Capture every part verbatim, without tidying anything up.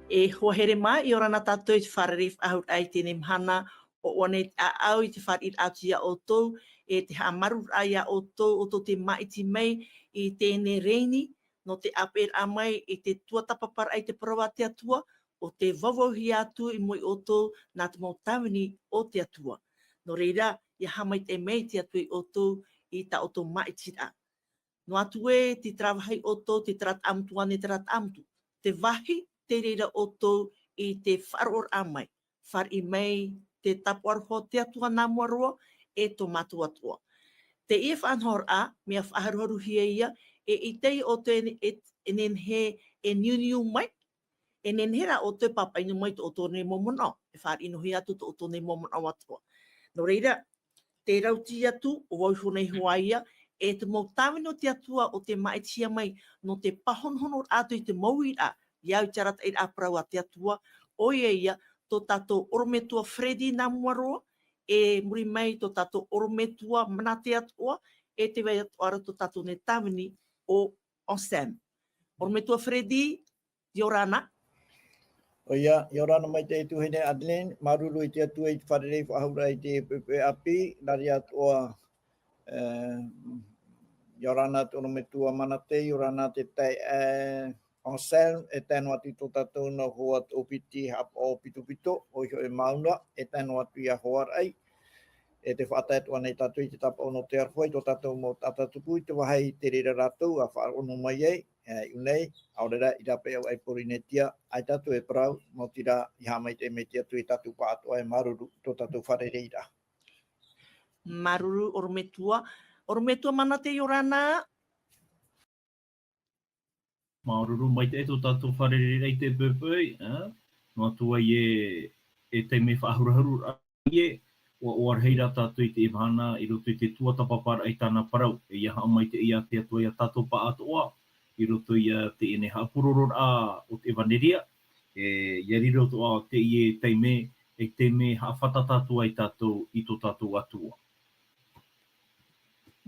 E hoa here mā, ʻia ora na tātou i te fārerei faʻahou raʻa i teie mahana, ʻoaʻoa nei te ʻāʻau i te fāriʻi atu iā ʻoutou, e te haʻamāuruururaʻa iā ʻoutou, ʻoutou tē māʻiti mai i teie rēni, nō te ʻāpeʻeraʻa mai i te tuatāpaparaʻa i te parau a te Atua, ʻo tē vauvauhia atu i mua ia ʻoutou nā te mau tāvini o te Atua. Nō reira, ʻia haʻamaitaʻi mai te Atua iā ʻoutou i tā ʻoutou māʻitiraʻa. Noa atu ē, tē terā vāhi ʻoutou, tē terā Taʻamotu ānei, tē terā Taʻamotu. Te vāhi tei reira ʻoutou i te faʻaroʻoraʻa mai. Fāriʻi mai te tāpaʻo aroha o te Atua nā mua roa, e tō mātou Atua. Teie faʻanahoraʻa, mea faʻaharuharuhia ia, e ʻite ʻoutou e, e, e nehenehe e niuniu mai, e nehenehe rā ʻoutou e pāpaʻi noa mai tō ʻoutou nei mau manaʻo, e fāriʻi noa atu tō ʻoutou nei mau manaʻo atoʻa. Nō reira, tē rauti atu, ʻo vau iho nei hoʻi ia, e te mau tāvini o te Atua ʻo tē māʻitihia mai, nō te pāhonohonoraʻa atu i te mau uiraʻa, ʻia au i te arataʻiraʻa parau a te Atua, ʻoia ia, tō tātou ʻorometua Freddy nā mua roa, e muri mai tō tātou ʻorometua Manate atoʻa, e tē vai atoʻa ra tō tātou nei tāvini ʻo Anselme. ʻOrometua Freddy, ʻia ora na. ʻOia, ʻia ora na maitaʻi e tuahine Adeline, māuruuru i te Atua i te fārerei faʻahou raʻa i teie poʻipoʻi ʻāpī, nā reira atoʻa, e, ʻia ora na te ʻorometua Manate, ʻia ora na te taeaʻe Anselme, e tae noa atu i tō tātou nā hoa toʻopiti haʻapaʻo pitopito, ʻoia hoʻi Mauna, e tae noa atu iā Hoaraʻi, e tē faʻatae atoʻa nei tātou i te tāpaʻo nō te aroha i tō tātou mau taʻata tupu i te vāhi tē reira rātou ʻa faʻaroʻo noa mai ai, e, i ʻō nei, ʻaore rā, i rāpae ʻo Pōrīnetia, ʻaita tātou e parau, maoti rā, ʻia haʻamaitaʻi mai te Atua iā tātou pāʻatoʻa e māuruuru i tō tātou fārereiraʻa. Māuruuru, ʻorometua. ʻOrometua Manate, ʻia ora na. Māuruuru maitaʻi tō tātou fārereiraʻa i teie poʻipoʻi, e? Noa atu ai e, e taime faʻaharuharuraʻa ē, ʻoaʻoa rahi rā tātou i teie mahana i roto i te tuatāpaparaʻa i tāna parau, e ʻia haʻamaitaʻi ia te Atua iā tātou pāʻatoʻa, i roto ia i teie nei haʻapurororaʻa o te ʻevaneria, e, ʻia riro atoʻa teie taime, e taime haʻafātata atu ai tātou i tō tātou Atua.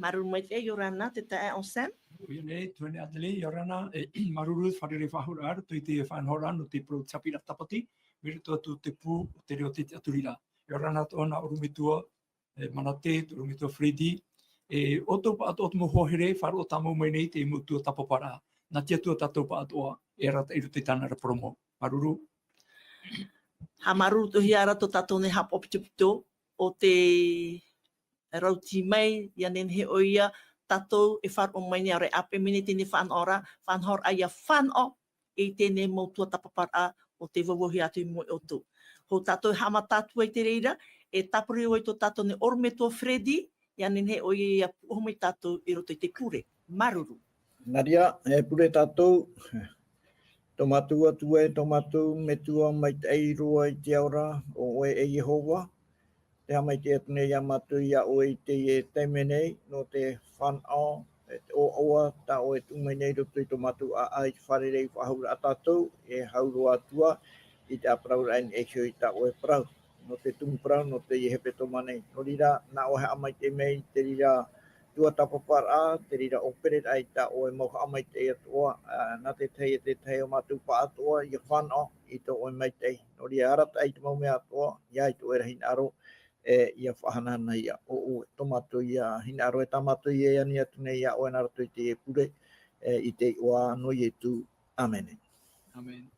Māuruuru maitaʻi, ʻia ora na, te taeaʻe Anselme. ʻOia nei, tuahine Adeline, ʻia ora na, e, māuruuru fārerei faʻahou raʻa i te faʻanahoraʻa nō te parau Te Haʻapiʻiraʻa Tāpati, mai roto atu i te pū o te reo o te tiʻaturiraʻa. ʻIa ora na tōna ʻorometua, e, Manate, te ʻorometua Freddy, e, ʻoutou pāʻatoʻa te mau hoa here, faʻaroʻo tāmau mai nei i te mau tuatāpaparaʻa. Nā te Atua tātou pāʻatoʻa, e arataʻi i roto i tāna ra parau mau. Māuruuru. Haʻamāuruuruhia ra tō tātou nei haʻapaʻo pitopito, ʻo tē rauti mai, ʻia nehenehe ʻoia, tātou e faʻaroʻo mai nei, ʻaore ʻāpeʻe mai nei teie faʻanahoraʻa, faʻanahoraʻa ʻia fānaʻo i teie mau tuatāpaparaʻa ʻo tē vauvauhia atu i mua ia ʻoutou. Hou tātou e haʻamata atu ai i te reira, e tāpiri ai tō tātou nei ʻorometua Freddy, ʻia nehenehe ʻoia ʻia pūʻohu mai tātou i roto i te pure. Māuruuru. Nā reira, e pure tātou, tō mātou Atua e tō mātou Metua maitaʻi roa i te ao ra, ʻo ʻoe e Iehova, tē haʻamaitaʻi atu nei iā mātou iā ʻoe i teie taime nei, nō te fānaʻo, e te ʻoaʻoa, tā ʻoe e tuʻu mai nei i roto i tō mātou ʻāʻau i te fārerei faʻahou raʻa tātou, e hau roa atu ā, i te ʻāparauraʻa i niʻa iho i tā ʻoe parau, nō te tumu parau, nō teie hepetoma nei. Nō reira, nā ʻoe e haʻamaitaʻi mai i te reira tuatāpaparaʻa, te reira ʻōpereraʻa i tā ʻoe mau haʻamaitaʻi atoʻa, ā, nā te tahi e te tahi o mātou pāʻatoʻa, ʻia fānaʻo i tō ʻoe maitaʻi. Nō reira, arataʻi i te mau mea atoʻa, ʻia ʻite ʻoe ra hinaʻaro, e, ʻia faʻahanahana ia ʻo ʻoe, tō mātou ia hinaʻaro, e tā mātou ia e ani atu nei iā ʻoe nā roto i teie pure, e, i te iʻoa nō Ietu. ʻĀmene. ʻĀmene.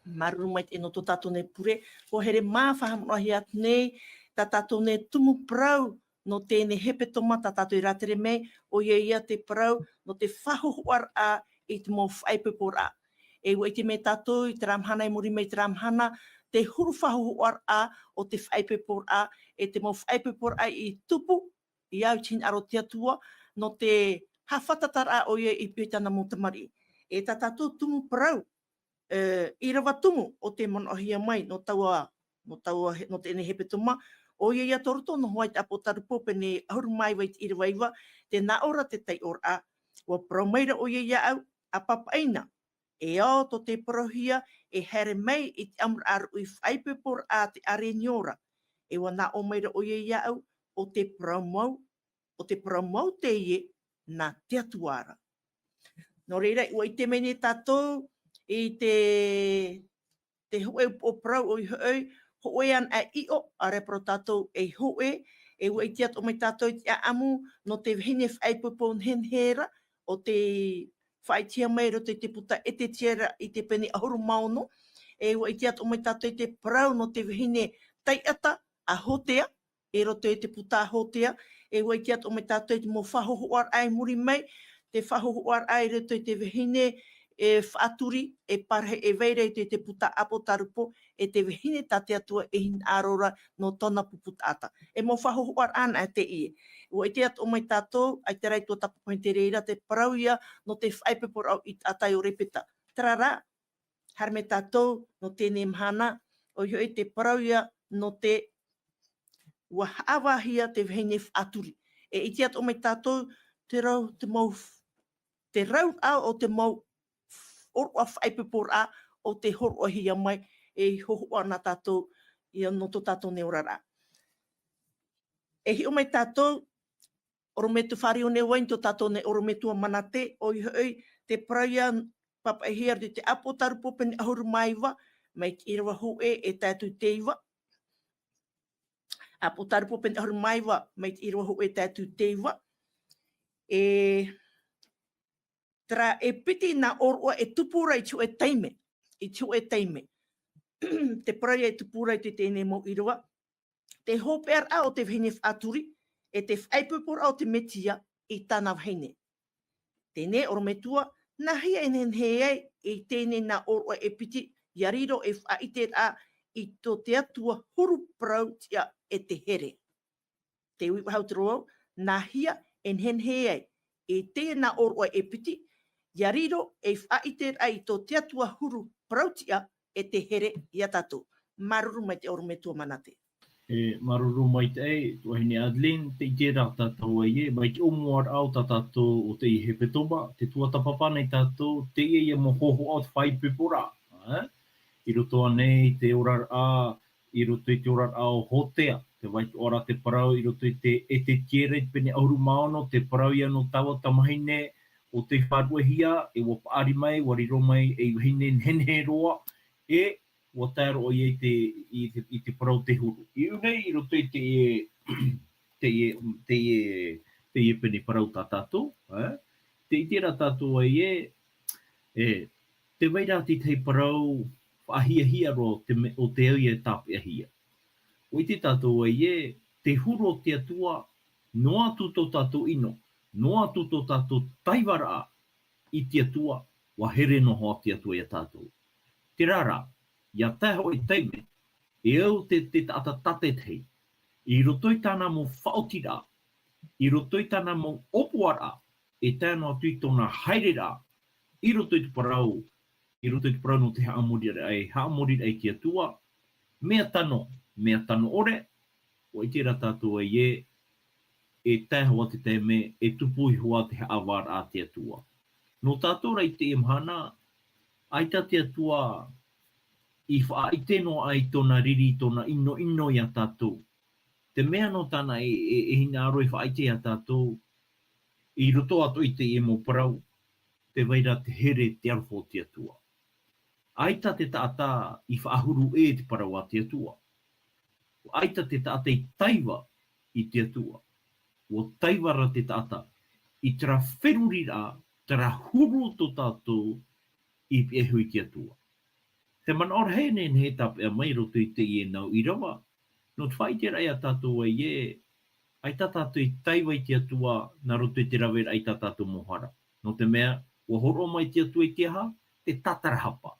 Māuruuru maitaʻi nō tō tātou nei pure, ʻua haere mā faʻahaʻamanaʻohia atu nei, tā tātou nei tumu parau nō teie hepetoma tā tātou e rātere mai, ʻoia ia te parau nō te faʻahohoʻaraʻa i te mau faʻaipoiporaʻa. E ʻua ʻite mai tātou i terā mahana, i muri mai i terā mahana, te huru faʻahohoʻaraʻa o te faʻaipoiporaʻa, e te mau faʻaipoiporaʻa i tupu, ʻia au i te hinaʻaro o te Atua, nō te haʻafātataraʻa ʻoia i pīhaʻi i tāna mau tamariʻi. E tā tātou tumu parau, e, ʻīrava tumu o tē manaʻohia mai nō taua, nō taua he-, nō teie hepetoma, ʻoia ia tō roto noa hoʻi i te ʻĀpōtarupo pene ʻahuru mā iva i te ʻīrava iva, tē nā ʻō ra te taiʻoraʻa, ʻua parau mai ra ʻoia iā ʻu, ʻa pāpaʻi na, e ao tō te parauhia e haere mai i te ʻamuraʻa ruʻi faʻaipoiporaʻa a te ʻāreʻa niora, e ʻua nā ʻō mai ra ʻoia iā ʻu, ʻo te parau mau, ʻo te parau mau teie nā te Atua ra. Nō reira, ʻua ʻite mai nei tātou i te te hōʻē upoʻo parau ʻoia hoʻi, hōʻē anaʻe ʻiʻo, ʻaore rā parau tātou ei hōʻē, e ʻua ʻite atoʻa mai tātou i te ʻāʻamu nō te vahine faʻaipoipo nehenehe ra, ʻo tei faʻaʻitehia mai i roto i te puta Ezekiela i te pene ʻahuru mā ono, e ʻua ʻite atoʻa mai tātou i te parau nō te vahine taiʻata a Hōsea, i roto i te puta a Hōsea, e ʻua ʻite atoʻa mai tātou i te mau faʻahōhoʻaraʻa i muri mai, te faʻahōhoʻaraʻa i roto i te vahine e faʻaturi, e parahi e vai ra i te, te puta Apotarupo, e te vahine tā te Atua e hinaʻaro ra nō tōna pupu taʻata. E mau faʻahōhoʻaraʻa anaʻe teie. ʻUa ʻite atoʻa mai tātou, ʻaita rā i tuatāpapa i te reira, te parau ïa nō te faʻaipoiporaʻa i te taʻata ʻo Repeta. Terā rā, haere mai tātou nō teie mahana, ʻoia hoʻi te parau ïa nō te ʻua haʻavāhia te vahine faʻaturi. E ʻite atoʻa mai tātou te rau, te mau, te rauraʻa o te mau ʻōroʻa faʻaipoiporaʻa ʻo tei hōroʻahia mai, e hōhoʻa na tātou ïa nō tō tātou nei oraraʻa. E hiʻo mai tātou, ʻorometua, fāriu nei vau i tō tātou nei ʻorometua Manase, ʻoia hoʻi te parau ïa papaʻihia i te Apotarupo pene ʻahuru mā iva, mai te ʻīrava hōʻē e tae atu i te iva. Apotarupo pene ʻahuru mā iva, mai te ʻīrava hōʻē e tae atu i te iva. E terā e piti nā ʻōroʻa e tupu ra i te hōʻē taime, i te hōʻē taime. Te parau ïa e tupu ra i te, teie nei mau ʻīrava, te hopeʻaraʻa o te vahine faʻaturi, e te faʻaipoiporaʻa o te Mesia i tāna vahine. Teie nei ʻorometua, nāhea e nehenehe ai i teie nei nā ʻōroʻa e piti, ʻia riro ei faʻaʻiteraʻa i tō te Atua huru parau tiʻa e te here. Te ui faʻahou atu ra vau, nāhea e nehenehe ai i teie nā ʻōroʻa e piti, ʻia riro ei faʻaʻiteraʻa i tō te Atua huru parau tiʻa e te here iā tātou. Māuruuru maitaʻi ʻorometua Manase. E, māuruuru maitaʻi, tuahine Adeline, tē ʻite ra tātou ē, mai te ʻōmuaraʻa o tā tātou ʻo teie hepetoma, tē tuatāpapa nei tātou, teie ïa mau hōhoʻa o te faʻaipoiporaʻa, ē? I roto ānei i te oraraʻa, i roto i te oraraʻa o Hōsea, tē vai atoʻa ra te parau i roto i te Ezekiela i te pene ʻahuru mā ono, te parau ïa nō taua tamahine ʻo tei faʻaruʻehia, e ʻua paʻari mai, ʻua riro mai ei vahine nehenehe roa, e ʻua tae roa ïa i te, i te, i te parau te huru. I ʻō nei, i roto i teie, teie, teie, teie pene parau tā tātou, ē? Tē ʻite ra tātou ē, e, tē vai ra te tahi parau faʻahiahia roa o te me-, ʻo tē au ïa e tāpeʻahia. ʻUa ʻite tātou ē, te huru o te Atua, noa atu tō tātou ʻino, noa atu tō tātou taivaraʻa i te Atua, ʻua here noa hoʻi te Atua iā tātou. Terā rā, ʻia tae hōʻē taime, e au te, te taʻata tātaʻitahi, i roto i tāna mau faʻaotiraʻa, i roto i tāna mau ʻōpuaraʻa, e tae noa atu i tōna haereraʻa, i roto i te parau, i roto i te parau nō te haʻamoriraʻa, e haʻamoriraʻa i te Atua, mea tano, mea tano ʻore, ʻua ʻite ra tātou ē, e tae hoʻi te taime, e tupu hoʻi te haʻavāraʻa a te Atua. Nō tātou rā i teie mahana, ʻaita te Atua i faʻaʻite noa aʻe i tōna riri, i tōna ʻinoʻino iā tātou. Te mea nō tāna e, e, e hinaʻaro e faʻaʻite iā tātou, i roto atoʻa i teie mau parau, tē vai ra te here, te aroha o te Atua. ʻAita te taʻata i faʻahuru ʻē i te parau a te Atua. ʻAita te taʻata i taiva i te Atua. ʻUa taiva ra te taʻata i terā feruriraʻa, terā huru tō tātou i pihaʻi iho i te Atua. Te manaʻo rahi e nehenehe e tāpeʻa mai i roto i teie nau ʻīrava, nō te faʻaʻiteraʻa iā tātou ē, ʻaita tātou i taiva i te Atua nā roto i te raveraʻa i tā tātou mau hara. Nō te mea, ʻua hōroʻa mai te Atua i te aha? Te tātarahapa.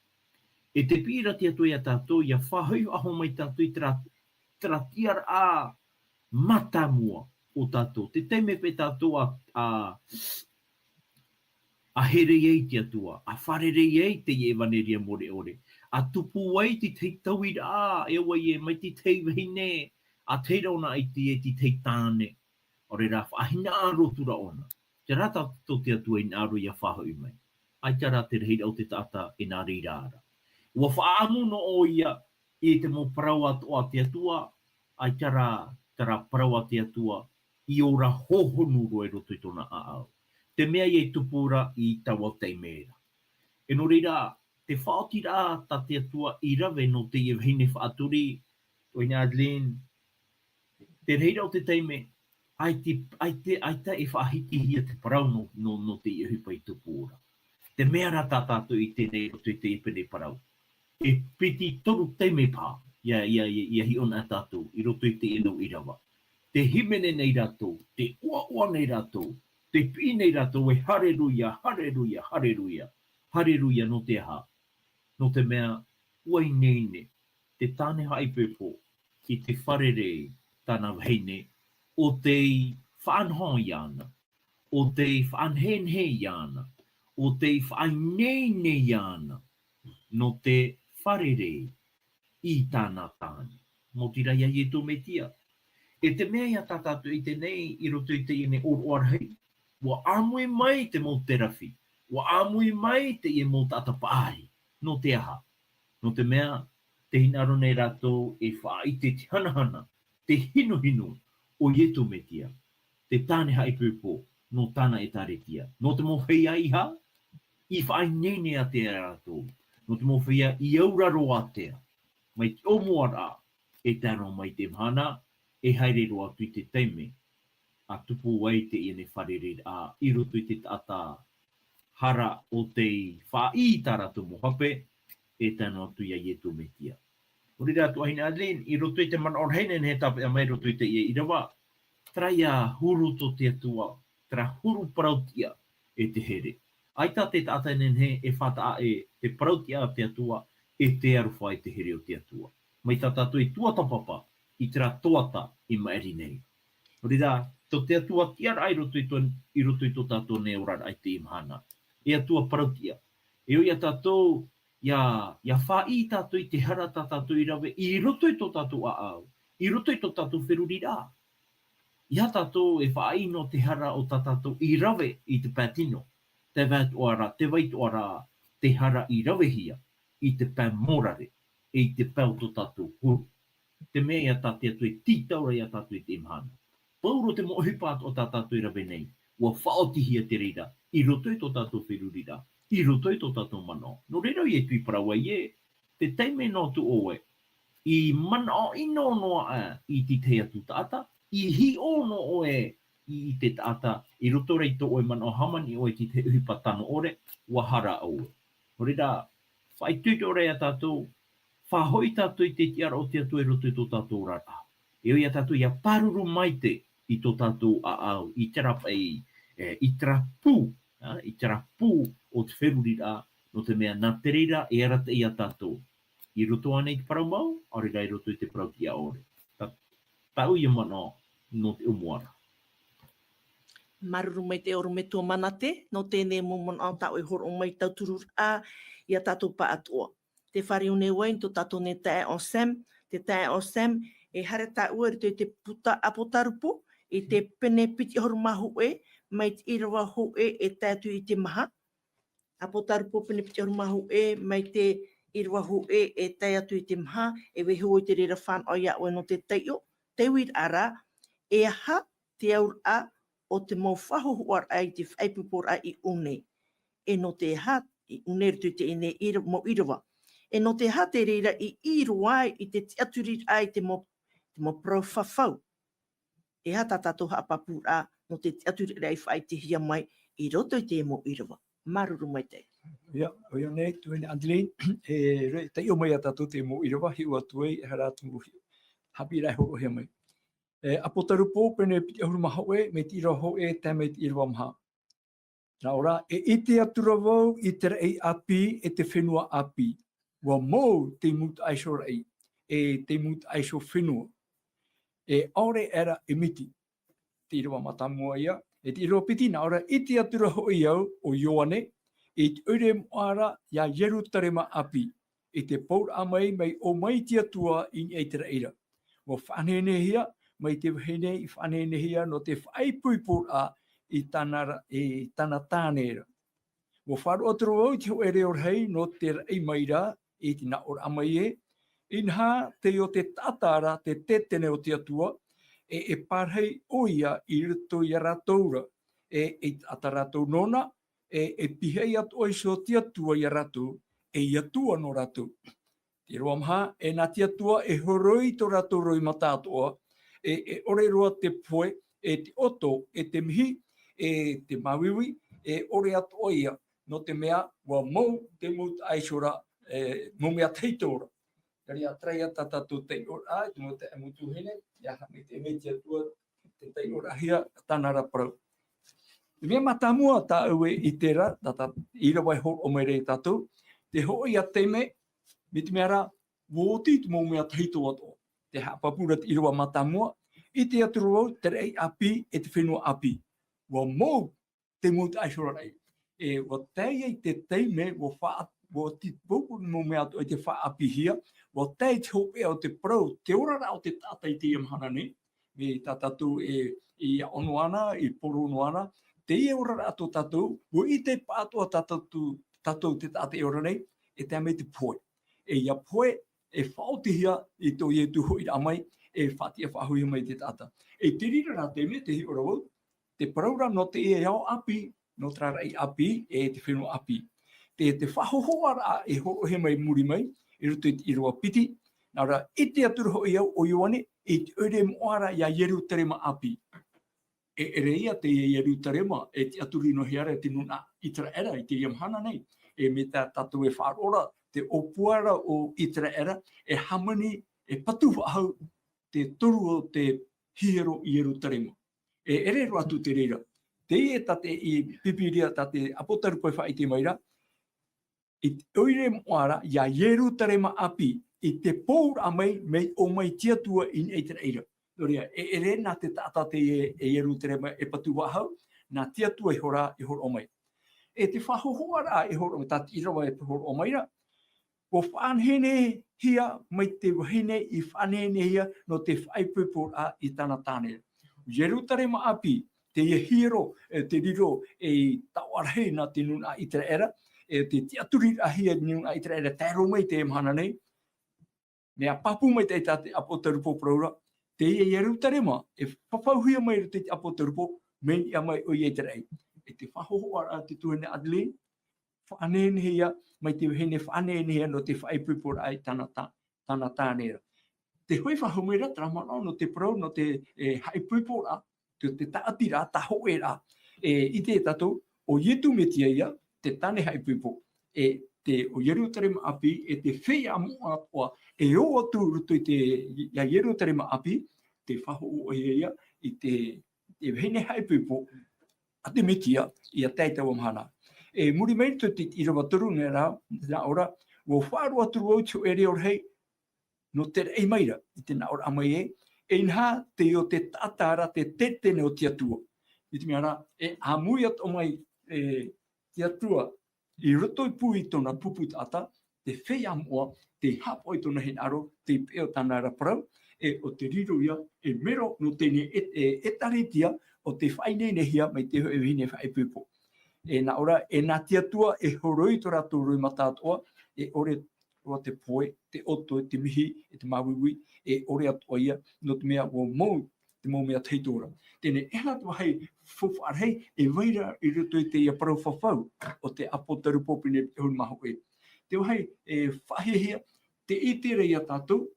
E te piʻi ra te Atua iā tātou, ʻia faʻahoʻi faʻahou mai tātou i terā, terā tiʻaraʻa mātāmua o tātou. Te taime paʻi tātou a, a, a here ai i te Atua, a fārerei ai i te ʻevaneria mure ʻore, a tupu ai te tahi tauiraʻa, e ʻua ʻite mai te tahi vahine, a te reira ʻōna i te, te tahi tāne, ʻaore rā faʻahinaʻaro atu ra ʻōna. Terā tā tō te Atua i hinaʻaro ʻia faʻahoʻi mai. ʻAita rā te rahiraʻa o te taʻata e nā reira ra. ʻUa faʻaʻamu noa ʻoia i te mau parau atoʻa a te Atua, ʻaita rā terā parau a te Atua, i ora hōhonu roa i roto i tōna ʻāʻau. Te mea ïa i tupu ra i taua taime ra. E nō reira, te faʻaotiraʻa tā te Atua i rave nō teie vahine faʻaturi, ʻo ʻoia nei Adeline, te reira o te taime, ʻaita, ʻaita, ʻaita e faʻahitihia te parau nō, nō, nō teie ʻohipa i tupu ra. Te mea rā tā tātou i ʻite nei i roto i teie pene parau. E piti toru taime paha, ʻia, ʻia, ʻia, ʻia hiʻo na tātou, i roto i teie nau ʻīrava. Te hīmene nei rātou, te ʻoaʻoa nei rātou, te piʻi nei rātou, e hareruia, hareruia, hareruia, hareruia, nō te aha? Nō te mea, ʻua ineine, te tāne haʻaipoipo, i te fārerei tāna vahine, ʻo tei faʻanaho iāna, ʻo tei faʻanehenehe iāna, ʻo tei faʻaineine iāna, nō te fārerei i tāna tāne. Maoti rā ia Ietu Metia. E te mea ia tā tātou i ʻite nei i roto i teie nei ʻōroʻa rahi, ʻua ʻāmui mai te mau terafi, ʻua ʻāmui mai teie mau taʻata paʻari. Nō te aha? Nō te mea, tē hinaʻaro nei rātou e faʻaʻite te hanahana, te hinuhinu o Ietu Metia, te tāne haʻaipoipo nō tāna ʻētāretia. Nō te mau feiā ʻeiaha, i faʻaineine ātea rātou. Nō te mau feiā i auraro ātea. Mai te ʻōmuaraʻa, e tae noa mai te mahana, e haere roa atu i te taime, ʻa tupu ai teie nei fārereiraʻa, i roto i te taʻata hara ʻo tei faʻaʻī i tā rātou mau hape, e tae noa atu ia Ietu Metia. Nō reira tuahine Adeline, i roto i te manaʻo rahi nei e tāpeʻa mai i roto i teie ʻīrava, terā ia huru tō te Atua, terā huru parau-tiʻa e te here. ʻAita te taʻata e nehenehe e faʻataʻa ʻē te parau-tiʻa a te Atua, e te aroha e te here o te Atua. Mai tā tātou i tuatāpapa, i terā toata i maʻiri nei. Nō reira, tō te Atua tiʻaraʻa i roto i tō, i roto i tō tātou nei oraraʻa i teie mahana. E Atua parau-tiʻa. E ʻo ia tātou, ʻia, ʻia faʻaʻī tātou i te hara tā tātou i rave, i roto i tō tātou ʻāʻau, i roto i tō tātou feruriraʻa. ʻEiaha tātou e faʻaʻī noa te hara o tā tātou i rave i te pae tino. Te vai atoʻa ra, te vai atoʻa ra, te hara i ravehia, i te pae mōrare, e i te pae o tō tātou huru. Te mea ia tā te Atua e tītau ra ia tātou i teie mahana. Pauroa te mau ʻohipa atoʻa tā tātou e rave nei, ʻua faʻaotihia te reira, i roto i tō tātou feruriraʻa, i roto i tō tātou manaʻo. Nō reira ʻoia tē parau ai ē, te taime noa atu ʻoe, i manaʻo ʻino noa aʻe i te tahi atu taʻata, i hiʻo noa ʻoe i, i te taʻata, i roto rā i tō ʻoe manaʻo hāmani ʻoe i te tahi ʻohipa tano ʻore, ʻua hara ʻoe. Nō reira, faʻaitoito ra ia tātou, faʻahoʻi tātou i te tiʻaraʻa o te Atua i roto i tō tātou oraraʻa. E ʻo ia tātou ʻia pāruru maite i tō tātou ʻāʻau, i terā paʻi, e, i terā pū, a, i terā pū o te feruriraʻa, nō te mea nā te reira e arataʻi ia tātou. I roto ānei i te parau mau, ʻaore rā i roto i te parau-tiʻa ʻore. Tā, tāʻu ia manaʻo nō te ʻōmuaraʻa. Māuruuru maitaʻi ʻorometua Manate, nō teie mau manaʻo tā ʻoe i hōroʻa mai, tauturu ra ia tātou pāʻatoʻa. Tē fāriu nei vau i tō tātou nei taeaʻe ʻo Sam, te taeaʻe ʻo Sam, e haere tāʻu i roto i te puta ʻApotarupo, i te pene piti ʻahuru mā hōʻē, mai te ʻīrava hōʻē e tae atu i te maha. ʻApotarupo pene piti ʻahuru mā hōʻē, mai te ʻīrava hōʻē e tae atu i te maha, e vaiiho i te reira fānaʻo ia ʻoe nō te taiʻo, te uiraʻa ra, e aha te auraʻa o te mau faʻahōhoʻaraʻa i te faʻaipoiporaʻa i ʻō nei. E nō te aha i ʻō nei i roto i teie nei ʻīra-, mau ʻīrava. E nō te aha te reira i ʻīrava ai i te tiʻaturiraʻa i te mau, te mau parau fafau. E aha tā tātou haʻapāpūraʻa nō te tiʻaturiraʻa i faʻaʻitehia mai i roto i te mau ʻīrava. Māuruuru maitaʻi. ʻIa, ʻoia nei, tuahine Adeline, e re-, taiʻo mai ia tātou te mau ʻīrava, hiʻo atu ai, e aha rā te mau hi-, haʻapiʻiraʻa e hōroʻahia mai. E, ʻApotarupo, pene piti ʻahuru mā hōʻē, mai te ʻīrava hōʻē, tae mai te ʻīrava maha. Nā ʻō ra, e ʻite atu ra vau i te raʻi ʻāpī, e te fenua ʻāpī. ʻUa mou te mūtaʻa iho raʻi, e te mūtaʻa iho fenua. E ʻaore aʻera e miti. Te ʻīrava mātāmua ïa, e te ʻīrava piti, nā ʻō ra, ʻite atu ra hoʻi au, ʻo Ioane, i te ʻoire moʻa ra ia Ierutarema ʻāpī, i te pouraʻa mai, mai ʻō mai te Atua i niʻa i te raʻi ra. ʻUa faʻanehenehehia, mai te vahine i faʻanehenehehia nō te faʻaipoiporaʻa i tāna ra-, i tāna tāne ra. ʻUa faʻaroʻo atu ra vau i te hōʻē reo rahi nō te raʻi mai ra, i te nāʻōraʻa mai ē, inaha, teie o te taʻata ra te tētene o te Atua, e, e pārahi ʻoia i roto ia rātou ra, e, e taʻata rātou nōna, e, e pīhaʻi atoʻa iho te Atua ia rātou, ei Atua nō rātou. Te ʻīrava maha, e nā te Atua e horoi tō rātou roimata atoʻa, e, e ʻore roa te pohe, e te ʻoto, e te mihi, e te māuiui, e ʻore atoʻa ia, nō te mea, ʻua mou te mau taʻa iho ra, e, mau mea tahito ra. Terā ia terā ia tā tātou taiʻoraʻa, te mau taeaʻe mau tuahine, ʻia haʻamaitaʻi mai te Atua, te taiʻorahia, tāna ra parau. Te mea mātāmua tā ʻoe i ʻite ra, tā, tā, ʻīrava e hōroʻa mai ra ia tātou, te hōʻē ia taime, mai te mea ra, ʻua oti te mau mea tahito atoʻa. Tē haʻapāpū ra te ʻīrava mātāmua, ʻite atu ra vau, te raʻi ʻāpī, e te fenua ʻāpī. ʻUa mou, te mau taʻa iho ra raʻi. E, ʻua tae ai te taime, ʻua fa-, ʻua oti te mau mea atoʻa i te faʻaʻāpīhia, ʻua tae te hopeʻa o te parau, te oraraʻa o te taʻata i teie mahana nei, mai tā tātou e, i ʻaʻono ana, i poro noa ana, teie oraraʻa tō tātou, ʻua ʻite pāʻatoʻa tā tātou, tātou te taʻata e ora nei, e tae mai te pohe. E ʻia pohe, e faʻaotihia i tō Ietu hoʻiraʻa mai, e faʻatiʻa faʻahouhia mai te taʻata. E te reira rā te mea, tē hiʻo ra vau, te parau ra nō teie ao ʻāpī, nō terā raʻi ʻāpī, e te fenua ʻāpī. Te, te faʻahōhoʻaraʻa e hōroʻahia mai i muri mai, i roto i te ʻīrava piti, nā reira, ʻite atu ra hoʻi au, ʻo Ioane, i te ʻoire moʻa ra ia Ierutarema ʻāpī. E ʻere ia teie Ierutarema, e tiʻaturi noa hia ra e te nūnaʻa ʻĪteraʻera i teie mahana nei. E mai tā tātou e faʻaroʻo ra, te ʻōpua ra o ʻĪteraʻera, e hāmani, e patu faʻahou, te toru o te hiero i Ierutarema. E ʻere roa atu te reira. Teie tā te, i Pīpīria tā te ʻApotarupo e faʻaʻite mai ra, i te ʻoire moʻa ra, ia Ierutarema ʻāpī, i te pōuraʻa mai, mai ʻō mai te Atua i niʻa i te raʻi ra. Nō reira, e ʻere nā te taʻata teie e Ierutarema e patu faʻahou, nā te Atua ihora e hōroʻa mai. E te faʻahōhoʻaraʻa e hōroʻa mai, tā te ʻīrava e hōroʻa mai ra, ʻua faʻanehenehia mai te vahine i faʻanehenehia nō te faʻaipoiporaʻa i tāna tāne. Ierutarema ʻāpī, teie hiero, e te riro ei taoʻa rahi nā te nūnaʻa ʻĪteraʻera, e te tiʻaturiraʻahia nūnaʻa ʻĪteraʻera, tae roa mai i teie mahana nei, mea pāpū maitaʻi tā te ʻApotarupo parau ra, teie Ierutarema, e fafauhia mai i roto i te ʻApotarupo, mai niʻa mai ʻoia i te raʻi. E te faʻahōhoʻaraʻa te tuahine Adeline, faʻanehenehia, mai te vahine faʻanehenehia nō te faʻaipoiporaʻa i tāna tā-, tāna tāne ra. Te hoʻi faʻahou mai ra, terā manaʻo nō te parau, nō te, e, haʻaipoiporaʻa, te, te tāʻatiraʻa, tā hōʻēraʻa. E, ʻite tātou, ʻo Ietu Metia ia, te tāne haʻaipoipo. E te, ʻo Ierutarema ʻāpī, e te feiā moʻa atoʻa, e ō atu i roto i te, ia Ierutarema ʻāpī, te faʻahōhoʻahia ia, i te, te vahine haʻaipoipo, a te Metia, ʻia tae i taua mahana. E muri mai i te ʻīrava toru nei rā, nā ʻō ra, ʻua faʻaroʻo atu ra vau i te hōʻē reo rahi, nō te raʻi mai ra, i te nāʻōraʻa mai ē, e inaha, teie o te taʻata ra te teitei o te Atua. I te mea rā, e ʻāmui atoʻa mai, e, te Atua, i roto i pū i tōna pupu taʻata, te feiā moʻa, tei haʻapaʻo i tōna hinaʻaro, tei peʻe o tāna ra parau, e ʻo te riro ia, e mero nō teie nei e, e, ʻĒtārētia, ʻo tei faʻaineinehia mai te hōʻē vahine faʻaipoipo. E nā ʻō ra, e nā te Atua e horoi tō rātou roimata atoʻa, e ʻore roa te pohe, te ʻoto, te mihi, e te māuiui, e ʻore atoʻa ia, nō te mea ʻua mou, te mau mea tahito ra. Teie nei, e aha te vāhi faufaʻa rahi, e vai ra i roto i teie parau fafau, o te ʻApotarupo pene ʻahuru mā hōʻē. Te vāhi, e faʻahiahia, tē ʻite ra ia tātou,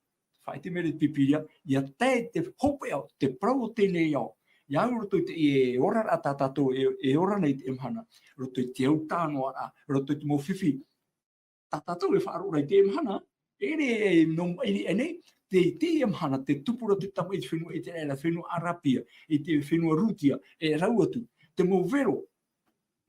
faʻaʻite mai ra te Pīpīria, ʻia tae te hopeʻa, te parau o teie nei ao. ʻIa au roto i te, e oraraʻa tā tātou, e, e ora nei i teie mahana. Roto i te au tānoaraʻa, roto i te mau fifi. Tā tātou e faʻaroʻo ra i teie mahana, e ʻere nō maʻiri aʻe nei, te, teie mahana, tē tupu ra te tamaʻi i te fenua ʻĪteraʻera, fenua ʻArāpia, i te fenua Rūtia, e rau atu. Te mau vero,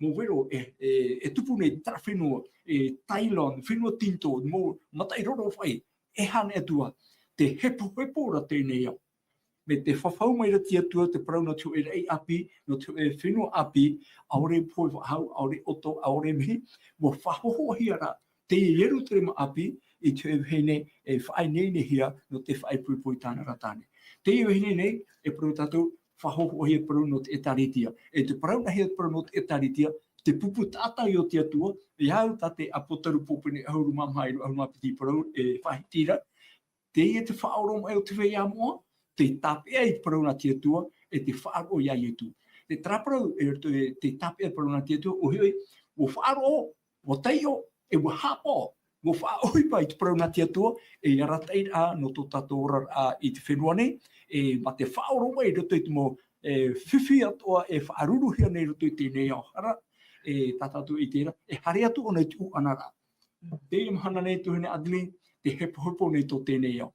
mau vero e, e, e tupu nei terā fenua, e Thailand, fenua Tinitō, mau mataʻi rorofaʻi, e aha atu ā, tē hepohepo ra teie nei ao. Mai te fafau mai ra te Atua, te parau nō te hōʻē raʻi ʻāpī, nō te hōʻē fenua ʻāpī, ʻaore pohe faʻahou, ʻaore ʻoto, ʻaore mihi, ʻua faʻahōhoʻahia ra, teie Ierutarema ʻāpī, i te hōʻē vahine e faʻaineinehia nō te faʻaipoipo i tāna ra tāne. Teie vahine nei, e parau tātou, faʻahōhoʻahia parau nō te ʻĒtārētia. E te parau nāhea te parau nō te ʻĒtārētia, te pupu taʻata o te Atua, ʻia au tā te ʻApotarupo pene ʻahuru mā maha i roto ʻahuru mā piti parau, e faʻahiti ra, teie te faʻaoromaʻi o te feiā moʻa, tei tāpeʻa i te parau nā te Atua, e te faʻaroʻo ia Ietu. Te terā parau, e, te, tei tāpeʻa i te parau nā te Atua, ʻoia hoʻi, ʻua faʻaroʻo, ʻua taiʻo, e ʻua haʻapaʻo, ʻua faʻaʻohipa i te parau nā te Atua, e arataʻiraʻa nō tō tātou oraraʻa i te fenua nei, e mā te faʻaʻoromaʻi i roto i te mau, e, fifi atoʻa e faʻaruruhia nei i roto i teie nei ao hara, e tā tātou e ʻite ra, e haere atu ʻōna i te ʻuʻanaraʻa. Teie mahana nei tuahine Adeline, tē hepohepo nei tō teie nei ao.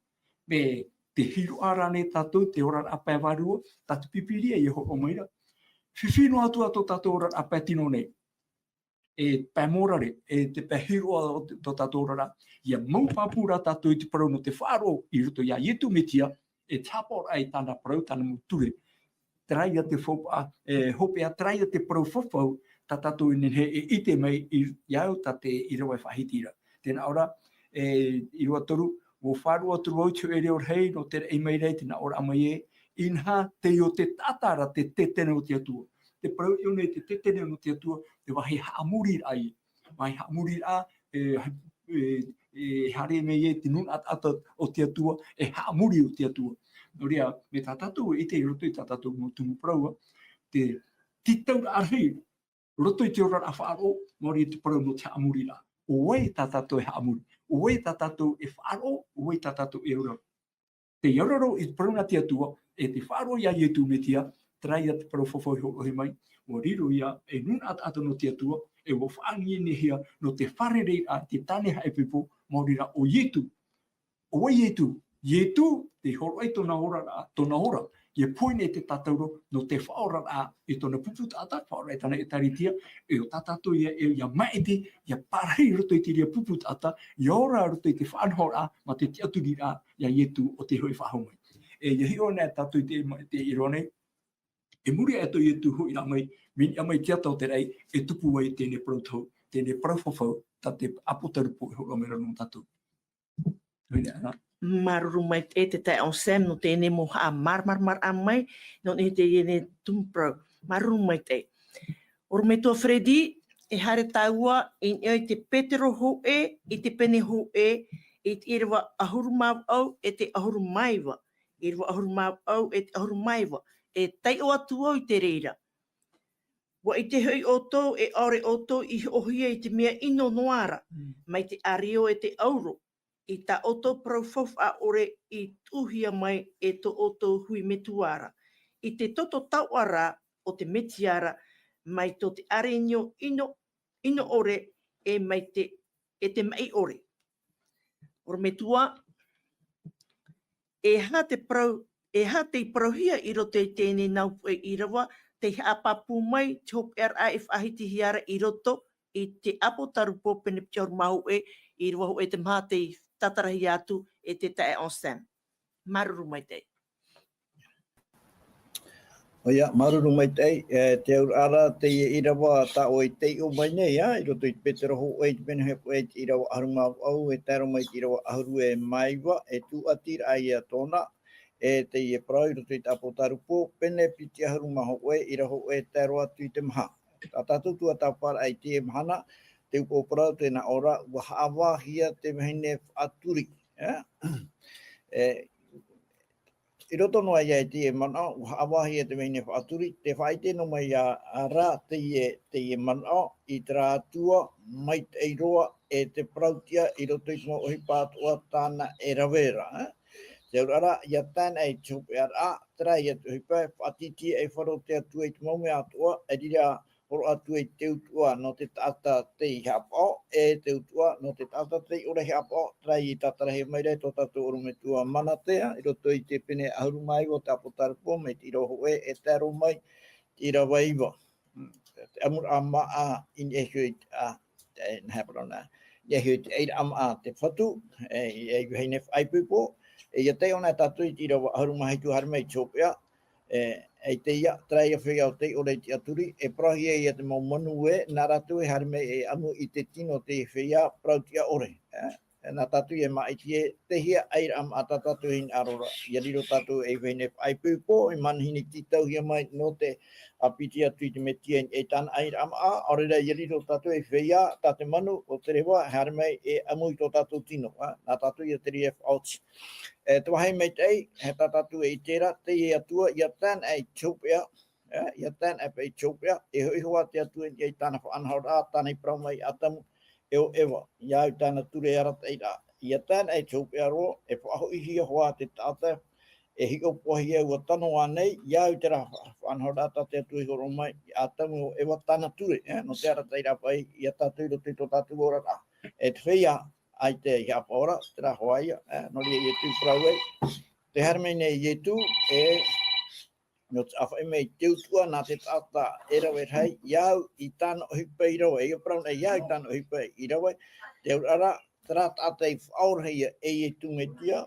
Mea tē hiroʻa ra nei tātou te oraraʻa pae vārua, tā te Pīpīria e hōroʻa mai ra. Fifi noa atu ā tō tātou oraraʻa pae tino nei. E pae mōrare, e te pae hiroʻa o te, tō tātou oraraʻa. ʻIa mau pāpū rā tātou i te parau nō te faʻaroʻo i roto iā Ietu Metia, e te haʻapaʻoraʻa i tāna parau, tāna mau ture. Terā ia te faufaʻa, e, hopeʻa, terā ia te parau fafau, tā tātou e nehenehe e ʻite mai i, iā au tā te ʻīrava e faʻahiti ra. Tē nā ʻō ra, e, ʻīrava toru, ʻua faʻaroʻo atu ra vau i te hōʻē reo rahi, nō te raʻi mai ra i te nā ʻōraʻa mai ē, inaha, teie o te taʻata ra te tetenga o te Atua. Te parau ʻōna i te tetenga o te Atua, te vāhi haʻamoriraʻa ia. Vāhi haʻamoriraʻa, e, e, e haere mai ai te nūnaʻa taʻata o te Atua, e haʻamori o te Atua. Nō reira, mea tā tātou e ʻite i roto i tā tātou mau tumu parau, te tītauraʻa rahi, roto i te oraraʻa faʻaroʻo, maori te parau nō te haʻamoriraʻa. ʻO vai tā tātou e haʻamori, ʻo vai tā tātou e faʻaroʻo, ʻo vai tā tātou e auraro. Tē auraro i te parau nā te Atua, e te faʻaroʻo iā Ietu Metia, terā ia te parau fafau e hōroʻahia mai, ʻua riro ia ei nūnaʻa taʻata nō te Atua, e ʻua faʻanehenehe ia nō te fārereiraʻa, te tāne haʻaipoipo, maori rā ʻo Ietu. ʻO vai Ietu? Ietu, tē hōroʻa i tōna oraraʻa, tōna ora, ʻia pohe nei te tātauro nō te faʻaoraraʻa i tōna pupu taʻata, faʻaora i tāna ʻĒtārētia, e ʻo tā tātou ia, e ʻia maʻiti, ʻia parahi i roto i te reira pupu taʻata, ʻia ora i roto i te faʻanahoraʻa, mā te tiʻaturiraʻa, iā Ietu ʻo tē hoʻi faʻahou mai. E, ʻia hiʻo anaʻe tātou i te, te ʻīrava nei, i muri aʻe tō Ietu hoʻiraʻa mai, mea niʻa mai te ata o te raʻi, e tupu ai teie parau tau, teie parau fafau, tā te ʻāpōtarupo e hōroʻa mai ra nō tātou. Nō reira, nā. Māuruuru maitaʻi te taeaʻe Sam nō teie mau haʻamāramaramaraʻa mai, nō niʻa i teie nei tumu parau. Māuruuru maitaʻi. ʻOrometua Freddy, e haere tāua i niʻa i te Petero hōʻē, i te pene hōʻē, i te ʻīrava ʻahuru mā vaʻu, e te ʻahuru mā iva. ʻĪrava ʻahuru mā vaʻu, e te ʻahuru mā iva. E taiʻo atu vau i te reira. ʻUa ʻite hoʻi ʻoutou, e ʻaore ʻoutou i hoʻohia i te mea ʻino noa ra, Mm. mai te ʻārio e te ʻauro, i tā ʻoutou parau faufaʻa ʻore i tuʻuhia mai e tō ʻoutou hui metua ra, i te toto tauʻa ra o te Metia ra, mai tō te ʻārenio ʻino, ʻino ʻore, e mai te, e te maʻi ʻore. ʻOrometua, e aha te parau, e aha tei parauhia i roto i teie nei nau puʻe ʻīrava, tei haʻapāpū mai te hopeʻaraʻa e faʻahitihia ra i roto i te ʻĀpōtarupo pene piti ʻahuru mā hōʻē, ʻīrava hōʻē te maha tei tātarahia atu e te taeaʻe Sam. Māuruuru maitaʻi. ʻOia, māuruuru maitaʻi, e, te auraʻa ra, teie ʻīrava tā ʻoe i taiʻo mai nei, ā, i roto i te Petero hōʻē, i te pene hōʻē, i te ʻīrava ʻahuru mā vaʻu, e tae roa mai i te ʻīrava ʻahuru e mā iva, e tūʻatiraʻa ia tōna, e teie parau i roto i te ʻĀpōtarupo, pene piti ʻahuru mā hōʻē, ʻīrava hōʻē, tae roa atu i te maha. Tā tātou tuatāpaparaʻa i teie mahana, te upoʻo parau tē nā ʻō ra, ʻua haʻavāhia te vahine faʻaturi, ā? E, i roto noa ia i teie manaʻo, ʻua haʻavāhia te vahine faʻaturi, tē faʻaʻite noa mai ra teie, teie manaʻo, i terā Atua maitaʻi roa, e te parauʻtiʻa i roto i te mau ʻohipa atoʻa tāna e rave ra, ā? Te auraʻa ra, ʻia tae ana i te hopeʻaraʻa, terā ia te ʻohipa, e faʻatītīʻaifaro te Atua i te mau mea atoʻa, e riro hōroʻa atu i te utuʻa nō te taʻata tei haʻapaʻo, e te utuʻa nō te taʻata tei ʻore haʻapaʻo, terā i tātarahia mai ra e tō tātou ʻorometua Manatea, i roto i te pene ʻahuru mā iva o te ʻĀpōtarupo, mai te ʻīrava hōʻē, e tae roa mai, te ʻīrava iva. Mm, te ʻamuraʻa māʻa i niʻa iho i te, ā, te, nā hea parau nā, i niʻa iho i te ʻairaʻa māʻa te Fatu, e, e, i vahine faʻaipoipo, e, ʻia taiʻo anaʻe tātou i te ʻīrava ʻahuru mā hitu haere mai i te hopeʻa, e, e i teie, terā ia feiā ʻo tei ʻore i te tiʻaturi, e parauhia ia te mau manu ē, nā rātou e haere mai e ʻamu i te tino o teie feiā parauʻtiʻa ʻore, e, e, nā tātou ia maʻiti ē, tei hea ʻairaʻa māʻa tā tātou e hinaʻaro ra, ʻia riro tātou ei vahine faʻaipoipo, ei manihini tītauhia mai nō te ʻāpiti atu i te Metia i niʻa i tāna ʻairaʻa māʻa, ʻaore ra ʻia riro tātou ei feiā, tā te manu, ʻo te reva, e haere mai e ʻamu i tō tātou tino, ā, nā tātou ia te reira e faʻaoti. E, te vāhi maitaʻi, e tā tātou e ʻite ra, teie Atua, ʻia tae anaʻe i te hopeʻa, e, ʻia tae anaʻe paʻi i te hopeʻa, e hoʻi hoʻi te Atua i niʻa i tāna faʻanahoraʻa, tāna i parau mai iā ʻĀtamu, e ʻo Eva, ia au i tāna ture e arataʻi ra. Ia tae ana i te hopeʻa roa, e faʻahoʻihia hoʻi te taʻata, e hiʻopoʻahia ua tano ānei, ia au i terā faʻanahoraʻa tā te Atua i hōroʻa mai, ia Atamu ʻo Eva tāna ture, e, nō te arataʻi ra paʻi, ia tātou i roto i tō tātou oraraʻa. E te feiā, ʻaita i haʻapaʻo ra, terā hoʻi ia, e, nō reira Ietu i parau ai, tē haere mai nei Ietu, e, nō te ʻāfaʻi mai te utuʻa nā te taʻata e rave rahi, ia au i tāna ʻohipa i rave, e parau nei ia au i tāna ʻohipa i rave, te auraʻa ra, terā taʻata i faʻaorahia e Ietu Metia,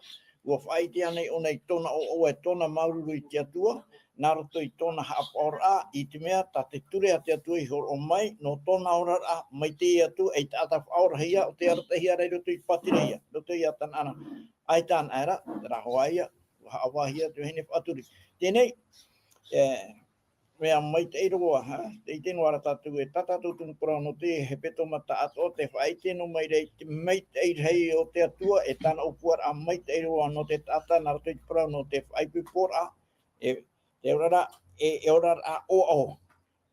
ua faʻaʻite ānei ʻōna i tōna ʻoaʻoa e tōna māuruuru i te Atua, nā roto i tōna haʻapaʻoraʻa, i te mea tā te ture a te Atua i hōroʻa mai, nō tōna oraraʻa, mai te Atua, ei taʻata faʻaorahia, ʻo tē arataʻihia ra i roto i te pātireia, roto ia tāna ʻana. ʻAita anaʻe ra, terā hoʻi ia, ua haʻavāhia te vahine faʻaturi. Teie nei, e, mea maitaʻi roa, ha, tē ʻite noa ra tātou e tā tātou tumu parau nō te hepetoma taʻatoʻa, tē faʻaʻite noa mai ra i te maitaʻi rahi o te Atua, e tāna ʻōpuaraʻa maitaʻi roa nō te taʻata, nā roto i te parau nō te faʻaipoiporaʻa, e, te oraraʻa, e, e oraraʻa ʻoaʻoa.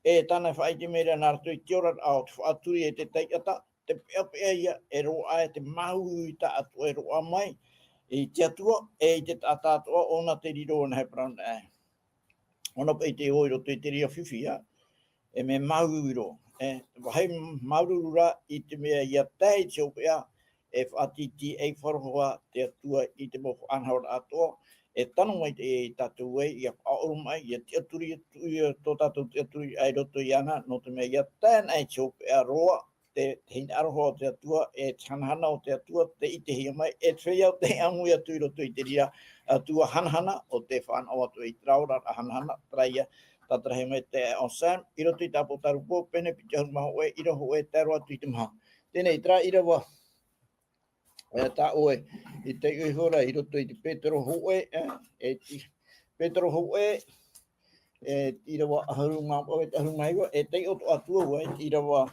E tāna faʻaʻite mai ra nā roto i te oraraʻa o te faʻaturi e te taʻata, te peʻapeʻa ia, e roaʻa e te māuiui taʻatoʻa e roaʻa mai, i te Atua, e i te taʻata atoʻa, ʻōna te riro, nā he parau nei. ʻŌna paʻi te ʻō i roto i te reira fifi, ā, e mea māuiui roa. E, vāhi māuruuru ra i te mea ia tae i te hopeʻa, e faʻatītī ei faʻaroa te Atua i te mau faʻanahoraʻa atoʻa, e tano mai te, e tātou ai, ia faʻaoromaʻi, ia tiʻaturi atu ia tō tātou tiʻaturi i roto iāna, nō te mea ia tae ana i te hopeʻa roa, te, te hinaʻaro o te Atua, e te hanahana o te Atua, tē ʻitehia mai, e te feiā ʻo tē ʻāmui atu i roto i te reira, Atua hanahana, ʻo tē fānaʻo atu i terā oraraʻa hanahana, terā ia, tātarahia mai te, ʻo Sam, i roto i te ʻĀpōtarupo, pene piti ʻahuru mā hōʻē, ʻīrava hōʻē, tae roa atu i te maha. Teie nei, terā ʻīrava, e, tā ʻoe, i taiʻo iho ra, i roto i te Petero hōʻē, e, e, te Petero hōʻē, e, ʻīrava ʻahuru mā, e, ʻahuru mā iva, e taiʻo atoʻa atu au, e, ʻīrava,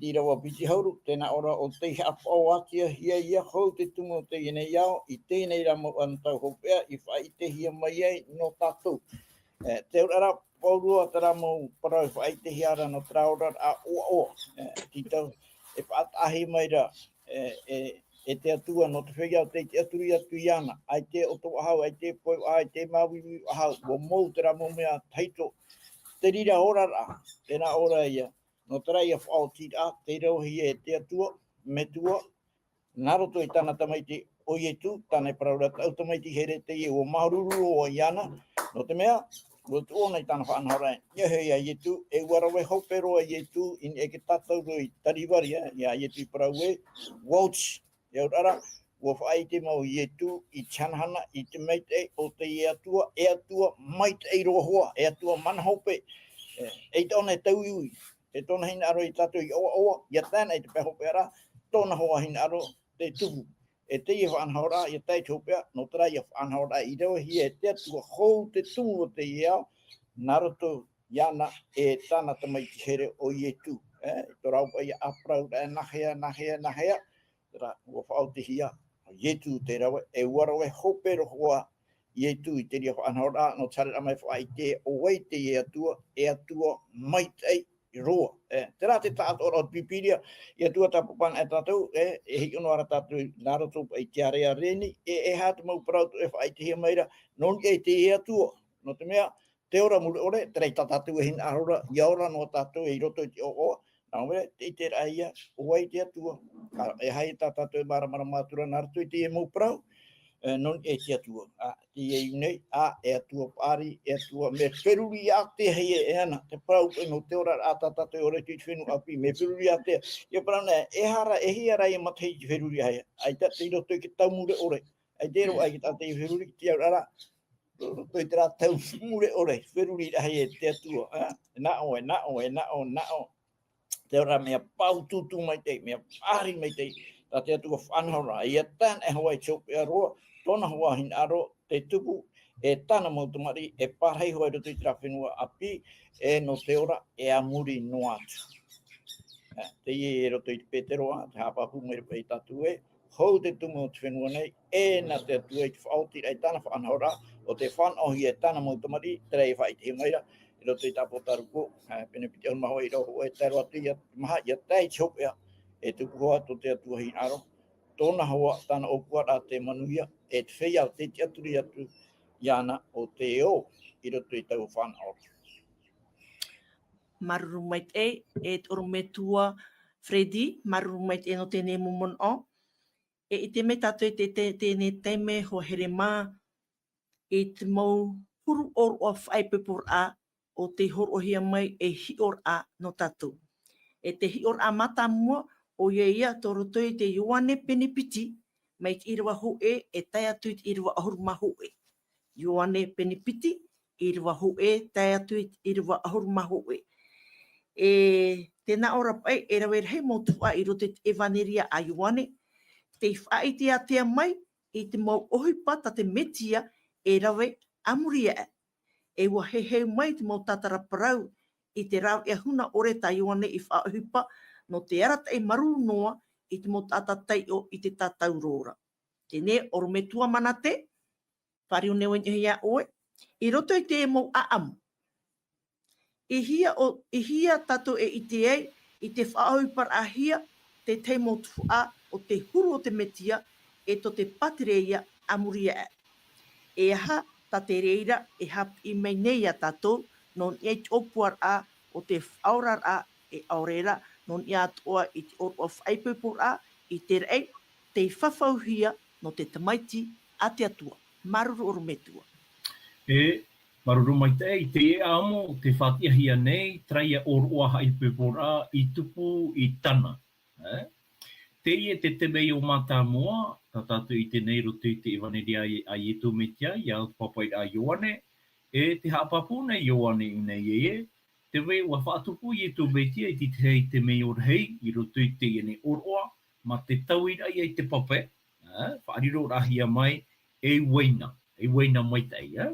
ʻīrava piti ʻahuru, tē nā ʻō ra ʻo tei haʻapaʻo ātea hia ia hou te tumu o teie nei ao, i teie nei rā mau anotau hopeʻa, i faʻaʻitehia mai ai nō tātou. E, te auraʻa ra, pauroa terā mau parau e faʻaʻitehia ra nō terā oraraʻa ʻoaʻoa, e, tītau, e faʻataʻahia mai ra, e, e, e te Atua, nō te feiā ʻo tē tiʻaturi atu iāna, ʻaita e ʻoto faʻahou, ʻaita e pohe faʻahou, ʻaita e māuiui faʻahou, ʻua mou terā mau mea tahito, te reira oraraʻa, tē nā ʻō ra ia, nō terā ia faʻaotiraʻa, tei rauhia e te Atua, Metua, nā roto i tāna tamaiti ʻo Ietu, tāna e parau ra, taʻu tamaiti here teie ʻua māuruuru roa iāna, nō te mea, ʻua tuʻu ʻōna i tāna faʻanahoraʻa, ʻia hei ia Ietu, e ʻua rave hope roa Ietu, i niʻa i te tātauro i Kalivaria, ia Ietu i parau ē, ʻua oti, e auraʻa ra, ʻua faʻaʻite mau Ietu, i te hanahana, i te maitaʻi o te Atua, e Atua maitaʻi roa hoʻi, e Atua mana hope, e, ʻeita ʻōna e tauiui, e tōna hinaʻaro ia tātou i ʻoaʻoa, ʻia tae ana i te pae hopeʻa ra, tōna hoʻi hinaʻaro te tupu. E teie faʻanahoraʻa, ʻia tae i te hopeʻa, nō terā ia faʻanahoraʻa i ravehia e te Atua hou te tumu o teie ao, nā roto iāna e tāna tamaiti here ʻo Ietu. E, i tō rāua paʻi ʻāparauraʻa, e nāhea, nāhea, nāhea, terā, ʻua faʻaotihia, ʻo Ietu te rave, e ʻua rave hope roa hoʻi Ietu i te reira faʻanahoraʻa, nō te haereraʻa mai faʻaʻite, ʻo vai teie Atua, e Atua maitaʻi roa. E, terā te taʻatoʻaraʻa o te Pīpīria, ʻia tuatāpapa anaʻe tātou, e, e hiʻo noa ra tātou, nā roto paʻi i te ārea reni, e, e aha te mau parau atoʻa e faʻaʻitehia mai ra, nō niʻa i teie Atua, nō te mea, te ora mure ʻore, terā ia tā tātou e hinaʻaro ra, ʻia ora noa tātou i roto i te ʻoaʻoa, nā ʻō mai ra, tē ʻite ra ia, ʻo vai te Atua, ā, e aha ia tā tātou e māramarama atu ra nā roto i teie mau parau, e, nō niʻa i te Atua, ā, teie nei, ā, e Atua paʻari, e Atua, mea feruri ātea hia e ana, te parau paʻi nō te oraraʻa tā tātou e ora i te fenua ʻāpī, mea feruri ātea, ʻia parau nei, e aha ra, e hia rā ia matahiti feruri ātea, ʻaita i roto i te tau mure ʻore, ʻaita e roaʻa i te taʻata i feruri, te auraʻa ra, roto i terā tau mure ʻore, feruri rahi e te Atua, ā? Nā ʻō, e nā ʻō, e nā ʻō, nā ʻō. Te auraʻa mea pāutuutu maitaʻi, mea paʻari maitaʻi, tā te Atua faʻanahoraʻa, ʻia tae ana e hoʻi i te hopeʻa roa, tōna hoʻi hinaʻaro te tupu, e tāna mau tamariʻi, e pārahi hoʻi i roto i terā fenua ʻāpī, e nō te ora, e a muri noa atu. Ā, teie i roto i te Petero, ā, te haʻapāpū mai ra paʻi ia tātou ē, hou te tumu o te fenua nei, e nā te Atua i te faʻaotiraʻa i tāna faʻanahoraʻa, ʻo tē fānaʻohia e tāna mau tamariʻi, terā e faʻaʻitehia mai ra, i roto i te ʻĀpōtarupo, ā, pene piti ʻahuru mā hōʻē, ʻīrava hōʻē, tae roa atu ia te maha, ʻia tae i te hopeʻa, e tupu hoa tō te Atua hinaʻaro, tōna hoa, tāna ʻōpuaraʻa te manuia, e te feiā o te tiʻaturi atu iāna ʻo te ʻō i roto i taua fānaʻo. Māuruuru maitaʻi, e te ʻorometua Freddy, māuruuru maitaʻi nō teie mau manaʻo. E ʻite mai tātou i te, te, teie taime hoa here mā, i te mau huru ʻōroʻa faʻaipoiporaʻa ʻo tei hōroʻahia mai ei hiʻoraʻa nō tātou. E te hiʻoraʻa mātāmua, ʻoia ia tō roto i te Ioane pene piti, mai te ʻīrava hōʻē, e tae atu i te ʻīrava ʻahuru mā hōʻē. Ioane pene piti, ʻīrava hōʻē, tae atu i te ʻīrava ʻahuru mā hōʻē. E tē nā ʻō ra paʻi, e rave rahi mau tuhaʻa i roto i te ʻEvaneria a Ioane, tei faʻaʻite ātea mai i te mau ʻohipa tā te Mesia e rave a muri aʻe. E ʻua heheu mai te mau tātara parau i te rāveʻa huna ʻore tā Ioane i faʻaʻohipa nō te arataʻi marū noa i te mau taʻata taiʻo i te tātauro ra. Teie nei ʻorometua Manate, fāriu nei vau i niʻa iā ʻoe, i roto i te mau ʻaʻamu. I hea ʻo, i hea tātou e ʻite ai, i te faʻaʻohiparaʻahia te tahi mau tuhaʻa o te huru o te Mesia, e tō te pātireia a muri aʻe. E aha tā te reira e haʻapiʻi mai nei iā tātou, nō niʻa i te ʻōpuaraʻa o te faʻaoraraʻa, e ʻaore rā, nō niʻa atoʻa i te ʻōroʻa faʻaipoiporaʻa, i te raʻi, tei fafauhia nō te tamaiti a te Atua. Māuruuru ʻorometua. E, māuruuru maitaʻi, i teie ʻaʻamu, tē faʻatiʻahia nei, terā ia ʻōroʻa faʻaipoiporaʻa i tupu i Tāna. E? Teie te temeio mātāmua, tā tātou i ʻite nei roto i te ʻEvaneria a Iesu Mesia, i te pāpaʻiraʻa a Ioane, e tē haʻapāpū nei Ioane i ʻō nei ē, te mea ʻua faʻatupu Iesu Mesia i te tahi temeio rahi i roto i teie nei ʻōroʻa, mā te tauiraʻa i te pape, e, faʻariroraʻahia mai ei uaina, ei uaina maitaʻi, e.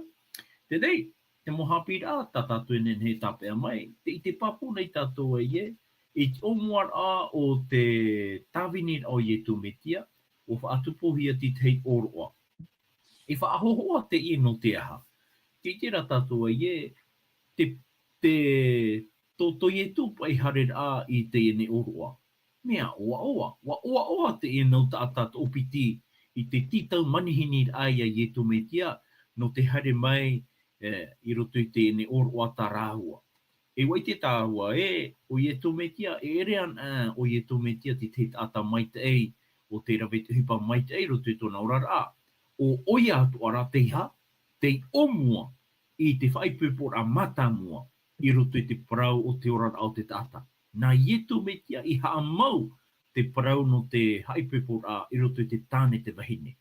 Teie nei, te mau haʻapiʻiraʻa tā tātou e nehenehe e tāpeʻa mai, tē ʻite pāpū nei tātou ē, i te ʻōmuaraʻa o te tāviniraʻa o Iesu Mesia, ʻua faʻatupuhia te tahi ʻōroʻa. E faʻahōhoʻa teie nō te aha. Tē ʻite ra tātou ē, te, te, tō, tō Iesu paʻi haereraʻa i teie nei ʻōroʻa. Mea ʻoaʻoa, ʻua ʻoaʻoa teie mau taʻata toʻopiti i te tītau manihiniraʻa ia Iesu Mesia, nō te haere mai, e, i roto i teie nei ʻōroʻa tā rāua. E ʻua ʻite tāua ē, ʻo Iesu Mesia, e ʻere ana, ʻo Iesu Mesia te, te taʻata maitaʻi, ʻo tē rave te ʻohipa maitaʻi i roto i tōna oraraʻa. ʻO, ʻoia atoʻa rā tei aha, tei ʻōmua i te faʻaipoiporaʻa mātāmua i roto i te parau o te oraraʻa o te taʻata. Nā Iesu Mesia i haʻamau te parau nō te faʻaipoiporaʻa i roto i te tāne te vahine.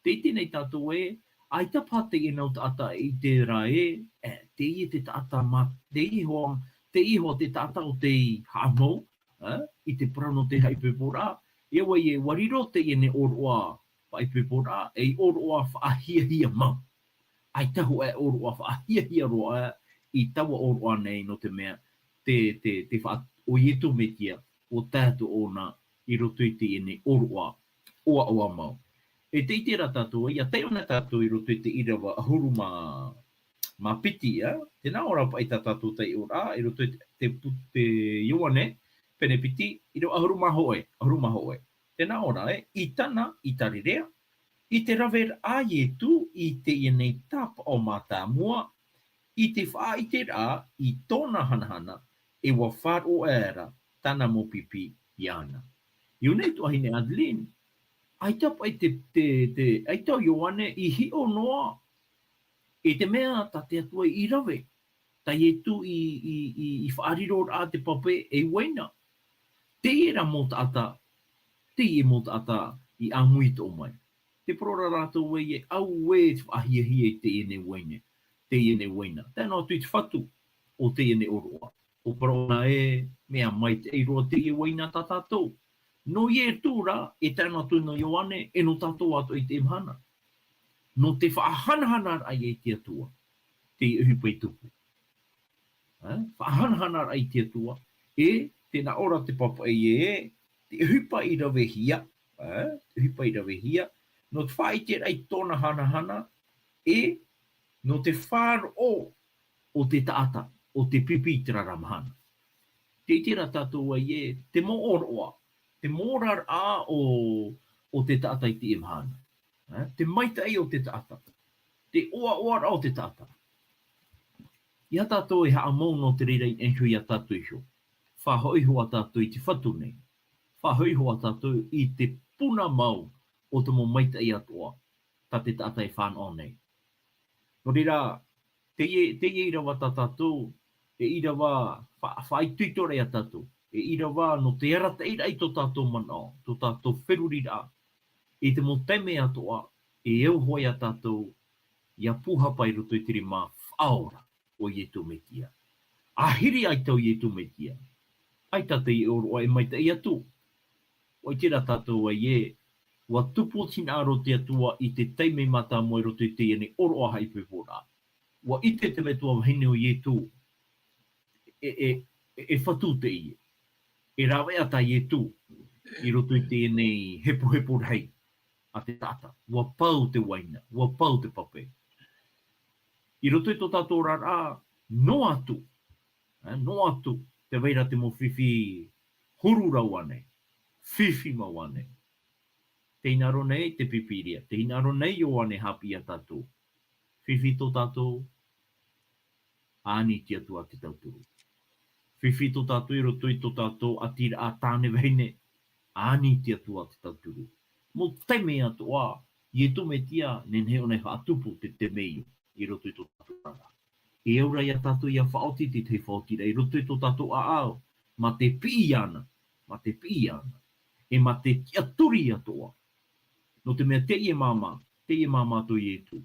Tē ʻite nei tātou ē, ʻaita paha teie mau taʻata e ʻite ra ē, e, teie te taʻata mā, teie hoʻi, teie hoʻi te taʻata ʻo tei haʻamau, e, i te parau nō te faʻaipoiporaʻa, ʻia ʻoe ē, ʻua riro teie nei ʻōroʻa faʻaipoiporaʻa, ei ʻōroʻa faʻahiahia mau. ʻAita hōʻē ʻōroʻa faʻahiahia roa i taua ʻōroʻa nei nō te mea, te, te, te faʻa-, ʻo Iesu Mesia, ʻua tae atu ʻōna i roto i teie nei ʻōroʻa ʻoaʻoa mau. E tē ʻite ra tātou, ʻia taiʻo na tātou i roto i te ʻīrava ʻahuru mā, mā piti, ā, tē nā ʻō ra paʻi tā tātou taiʻoraʻa, i roto i te, te pu-, te Ioane, pene piti, ʻīrava ʻahuru mā hōʻē, ʻahuru mā hōʻē. Tē nā ʻō ra, e, i Tāna, i Tarirea, i te raveraʻa a Iesu i teie nei tāpaʻo mātāmua, i te faʻaʻiteraʻa i tōna hanahana, e ʻua faʻaroʻo aʻera tāna mau pipi iāna. I ʻō nei tuahine Adeline, ʻaita paʻi te, te, te, ʻaita ʻo Ioane i hiʻo noa, i te mea tā te Atua i rave, tā Iesu i, i, i, i faʻariroraʻa te pape ei uaina. Teie rā mau taʻata, teie mau taʻata i ʻāmui atoʻa mai. Tē parau ra rātou ē, ʻia ʻau ē te faʻahiahia i teie nei uaina, teie nei uaina. Tae noa atu i te fatu o teie nei ʻōroʻa. ʻUa parau ʻōna ē, mea maitaʻi roa teie uaina tā tātou. Nō Iesu rā, e tae noa atu nō Ioane, e nō tātou atoʻa i teie mahana. Nō te faʻahanahanaraʻa ia i te Atua, te ʻohipa i tupu. Ā, faʻahanahanaraʻa i te Atua, e, tē nā ʻō ra te pāpaʻi ē, te ʻohipa i ravehia, ā, te ʻohipa i ravehia, nō te faʻaʻiteraʻa i tōna hanahana, e, nō te faʻaroʻo o te taʻata, o te pipi i terā ra mahana. Tē ʻite ra tātou ē, te mau ʻōroʻa, te mōraraʻa o, o te taʻata i teie mahana. Eh, te maitaʻi o te taʻata. Te ʻoaʻoaraʻa o te taʻata. ʻEiaha tātou e haʻamau nō te reira i niʻa iho ia tātou iho. Faʻahoʻi iho ā tātou i te Fatu nei. Faʻahoʻi iho ā tātou i te puna mau o te mau maitaʻi atoʻa tā te taʻata e fānaʻo nei. Nō reira, teie, teie ʻīrava tā tātou, e ʻīrava fa-, faʻaitoitoraʻa ia tātou, e ʻīrava nō te arataʻiraʻa i tō tātou manaʻo, tō tātou feruriraʻa, i te mau taime atoʻa, e au hoʻi ia tātou, ʻia pūhapa i roto i te rima faʻaora o Ietu Metia. ʻA hiri aita ʻo Ietu Metia, ʻaita te ʻōroʻa e maitaʻi atu. ʻUa ʻite rā tātou ē, ʻua tupu hinaʻaro te Atua i te taime mātāmua i roto i teie nei ʻōroʻa haʻaipoiporaʻa. ʻUa ʻite te metua vahine ʻo Ietu, e, e, e, e Fatu teie. E rāveʻa tā Ietu i roto i teie nei hepohepo rahi a te taʻata. ʻUa pau te uaina, ʻua pau te pape. I roto i tō tātou oraraʻa, noa atu, eh, noa atu, tē vai ra te mau fifi huru rau ānei, fifi mau ānei. Tē hinaʻaro nei te Pīpīria, tē hinaʻaro nei Ioane e haʻapiʻi ia tātou. Fifi tō tātou, ani te Atua te tauturu. Fifi tō tātou i roto i tō tātou ʻātiraʻa tāne vahine, ani te Atua te tauturu. Mau taime atoʻa, Ietu Metia, nehenehe ʻōna e faʻatupu te temeio i roto i tō tātou oraraʻa. E au ra ia tātou ʻia faʻaoti i te tahi faʻaotiraʻa i roto i tō tātou ʻāʻau, mā te piʻi iāna, mā te piʻi iāna, e mā te tiʻaturi atoʻa. Nō te mea teie māmā, teie māmā tō Ietu.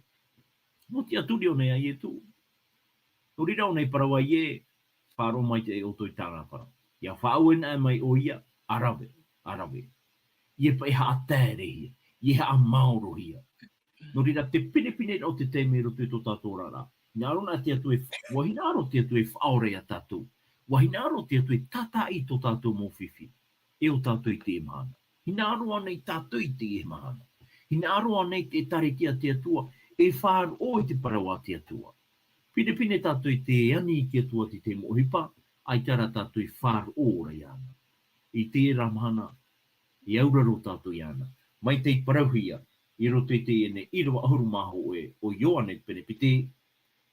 Mau tiʻaturi ʻōna ia Ietu. Nō reira ʻōna e parau ai ē, faʻaroʻo maitaʻi ʻoutou i tāna parau. ʻIa faʻaue anaʻe mai ʻoia, ʻa rave, ʻa rave. ʻIa paʻi haʻataerehia, ʻia haʻamaorohia. Nō reira, te pinepine o te taime i roto i tō tātou oraraʻa. Hinaʻaro anaʻe te Atua e, ʻua hinaʻaro te Atua e faʻaora ia tātou. ʻUa hinaʻaro te Atua e tātaʻi i tō tātou mau fifi. E ʻo tātou i teie mahana. Hinaʻaro ānei tātou i teie mahana. Hinaʻaro ānei te ʻēkālesia a te Atua, e faʻaroʻo i te parau a te Atua. Pinepine tātou i te ani i te Atua i te mau ʻohipa, ʻaita rā tātou e faʻaroʻo ra iāna. I teie rā mahana, e auraro tātou iāna. Mai te parauhia, i roto i teie nei ʻīrava ʻahuru mā hōʻē o Ioane te pene piti,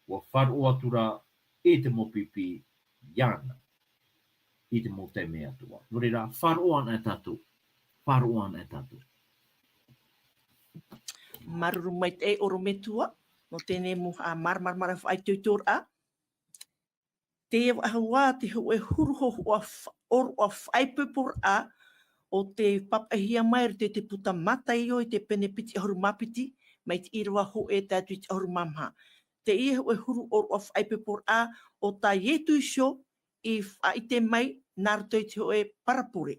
ʻua faʻaroʻo atu ra e te mau pipi iāna i te mau taime atoʻa. Nō reira, faʻaroʻo anaʻe tātou. Faʻaroʻo anaʻe tātou. Māuruuru maitaʻi ʻorometua, nō teie mau haʻamāramaramaraʻa faʻaitoitoraʻa. Teie faʻahou ā te hōʻē huru hōhoʻa fa-, ʻōroʻa faʻaipoiporaʻa ʻo tē pāpaʻihia mai i roto i te puta Mataio i te pene piti ʻahuru mā piti, mai te ʻīrava hōʻē tae atu i te ʻahuru mā maha. Teie hōʻē huru ʻōroʻa faʻaipoiporaʻa ʻo tā Ietu iho i faʻaʻite mai nā roto i te hōʻē parabole.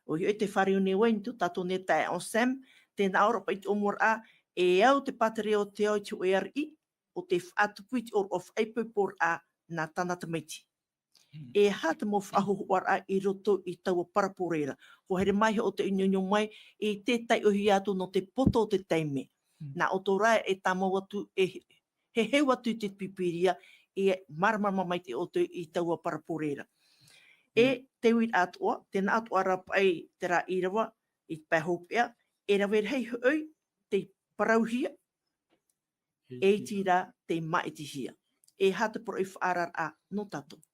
ʻOia hoʻi tē fāriu nei vau i tō tātou nei taeaʻe Sam, tē nā ʻō ra paʻi i te ʻōmuaraʻa, e au te pātireia o te ao i te hōʻē ariʻi, ʻo tē faʻatupu i te ʻōroʻa faʻaipoiporaʻa nā tāna tamaiti. Mm. E aha te mau faʻahōhoʻaraʻa i roto i taua parabole ra? ʻUa haere mai hoʻi ʻoutou i ʻunuʻunu mai i te taiʻohia atu nō te poto o te taime. Mm. Nā ʻoutou rā e tāmau atu, e heheu atu i te Pīpīria, e māramarama maitaʻi ʻoutou i taua parabole ra. E, mm, te uiraʻa atoʻa, tē nā atoʻa ra paʻi terā ʻīrava i te pae hopeʻa, e rave rahi hoʻi tei parauhia, e iti rā tei māʻitihia. E aha te poroʻi faʻaararaʻa nō tātou?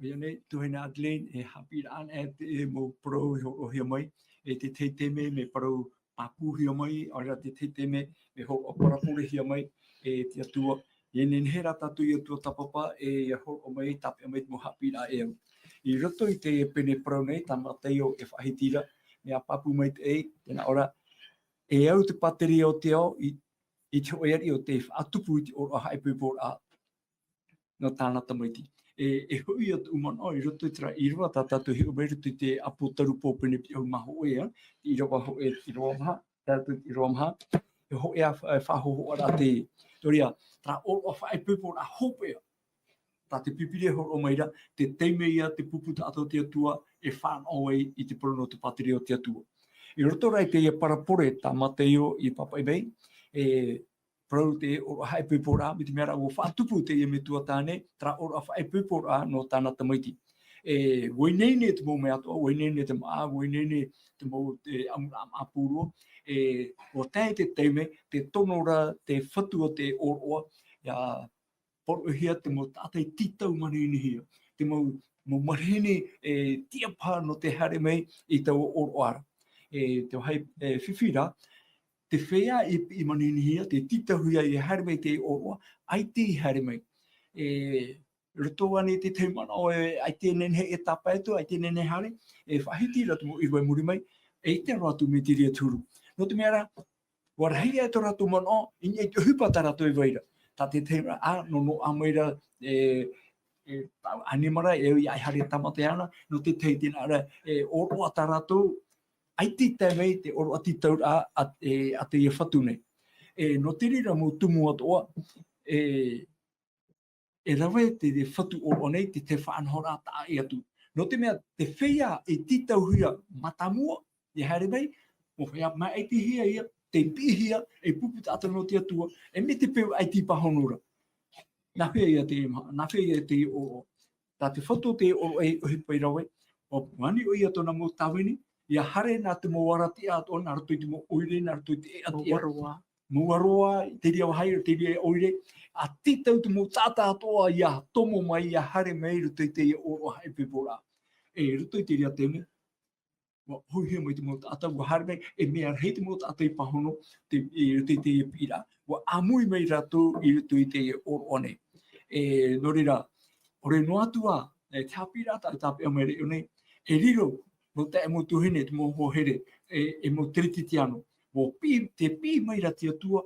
ʻOia nei, tuahine Adelaine, e haʻapiʻiraʻa anaʻe te mau parau i hōroʻahia mai, e te tahi taime mea parau pāpūhia mai, ʻaore rā te tahi taime mea hōroʻa parabolehia mai e te Atua. E nehenehe rā tātou ʻia tuatāpapa, e ʻia hōroʻa mai, tāpeʻa mai te mau haʻapiʻiraʻa e au. I roto i te pene parau nei, tā Mataio e faʻahiti ra, mea pāpū maitaʻi, tē nā ʻō ra, e au te pātireia o te ao, i i te hōʻē ariʻi ʻo tē faʻatupu i te ʻōroʻa haʻaipoiporaʻa nō tāna tamaiti. E, e hoʻi atu ʻo manaʻo i roto i terā ʻīrava tā tātou hiʻo mai i roto i te Apotarupo pene piti ʻahuru mā hōʻē, te ʻīrava hōʻē, te ʻīrava maha, tā tātou te ʻīrava maha, e hōʻē ā fa-, faʻahōhoʻaraʻa teie. Nō reira, terā ʻōroʻa faʻaipoiporaʻa hopeʻa. Tā te Pīpīria e hōroʻa mai ra, te taime ia, te pupu taʻata o te Atua e fānaʻo ai i te parau nō te pātireia o te Atua. I roto rā i teie parabole tā Mataio i pāpaʻi mai, e parau te ʻōroʻa haʻaipoiporaʻa, mai te mea rā ʻua faʻatupu teie metua tāne, terā ʻōroʻa faʻaipoiporaʻa nō tāna tamaiti. E, ʻua ineine te mau mea atoʻa, ʻua ineine te māʻa, ʻua ineine te mau, te ʻamuraʻa māʻa pūrua, e, ʻua tae te taime, tē tono ra te fatu o te ʻōroʻa, ʻia poroʻihia te mau taʻata i tītau maninihia, te mau, mau manihini, e, tiʻa paha nō te haere mai i taua ʻōroʻa ra. E, te vāhi, e, fifi ra, te feiā i, i maninihia, tē tītauhia ʻia haere mai te ʻōroʻa, ʻaita i haere mai. E, roto ānei i te tahi manaʻo e, ʻaita e nehenehe e tāpae atu, ʻaita e nehenehe e haere, e faʻahiti ra te mau ʻīrava i muri mai, e ʻite roa atu mai te reira te huru. Nō te mea rā, ʻua rahi ā tō rātou manaʻo, i niʻa i te ʻohipa tā rātou e vai ra. Tā te tahi mea, ā, nō, nō ʻā mai ra, e, e, ʻanimara, e, ʻia haere tāmata iāna, nō te tahi teie ra, e, ʻōroʻa tā rātou, ʻaita i tae mai te ʻōroʻa tītauraʻa, a, e, a teie fatu nei. E, nō te reira mau tumu atoʻa, e, e rave te, te fatu ʻōroʻa nei, te, te faʻanahoraʻa taʻa ʻē atu. Nō te mea, te feiā e tītauhia mātāmua, ʻia haere mai, mau feiā māʻitihia ia, tē piʻihia, e pupu taʻata nō te Atua, e mai te peu ʻaita i pāhono ra. Nā hea ia te, nā hea ia te ʻōroʻa. Tā te fatu o te ʻōroʻa e ʻohipa i rave, ʻua ani ʻoia tōna mau tāvini, ʻia haere nā te mau arataʻi atoʻa, nā roto i te mau ʻoire, nā roto i te ʻēʻa, mau aroā, mau aroā, te reira vāhi, te reira ʻoire, ʻa tītau te mau taʻata atoʻa ʻia tomo mai, ʻia haere mai i roto i teie ʻōroʻa haʻaipoiporaʻa. E, i roto i te reira taime, ʻua ʻōhie mai te mau taʻata, ʻua haere mai, e mea rahi te mau taʻata i pāhono, te, i roto i teie piʻiraʻa, ʻua ʻāmui mai rātou i roto i teie ʻōroʻa nei. E, nō reira, ʻaore noa atu ā, e, te haʻapiʻiraʻa tā, tāpeʻa mai ra i ʻō nei, e riro, nō te mau tuahine, te mau hoa here, e, e mau Teretitiano. ʻUa piʻi, tē piʻi mai ra te Atua,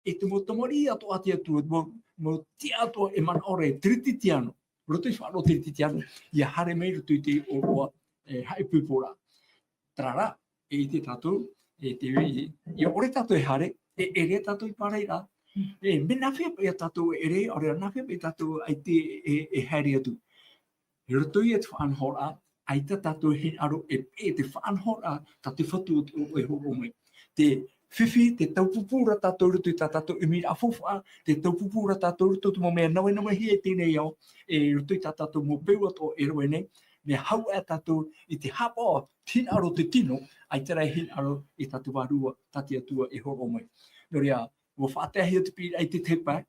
e te mau tamariʻi atoʻa a te Atua, mau, mau tiʻa atoʻa e manaʻo ra e Teretitiano. Roto i te faʻaroʻo Teretitiano, ʻia haere mai roto i te ʻōroʻa, e, haʻaipoiporaʻa. Terā rā, e ʻite tātou, e te, e, ʻia ʻore tātou e haere, e, e ʻere tātou i pārahi ra. E, mea nā hea paʻi tātou e ʻere, ʻaore rā nā hea paʻi tātou ʻaita e, e, e haere atu. I roto ia i te faʻanahoraʻa, ʻaita tātou e hinaʻaro e peʻe te faʻanahoraʻa, tā te fatu o te ʻōroʻa e hōroʻa mai. Te fifi, tē taupupū ra tātou i roto i tā tātou ʻimiraʻa faufaʻa, tē taupupū ra tātou i roto i te mau mea nawenawe hia i teie nei ao, e i roto i tā tātou mau peu atoʻa e rave nei, mea hau aʻe tātou i te haʻapaʻo, hinaʻaro te tino, ʻaita rā e hinaʻaro i tā te Vārua, tā te Atua e hōroʻa mai. Nō reira, ʻua faʻataehia te piʻiraʻa i te tahi pae,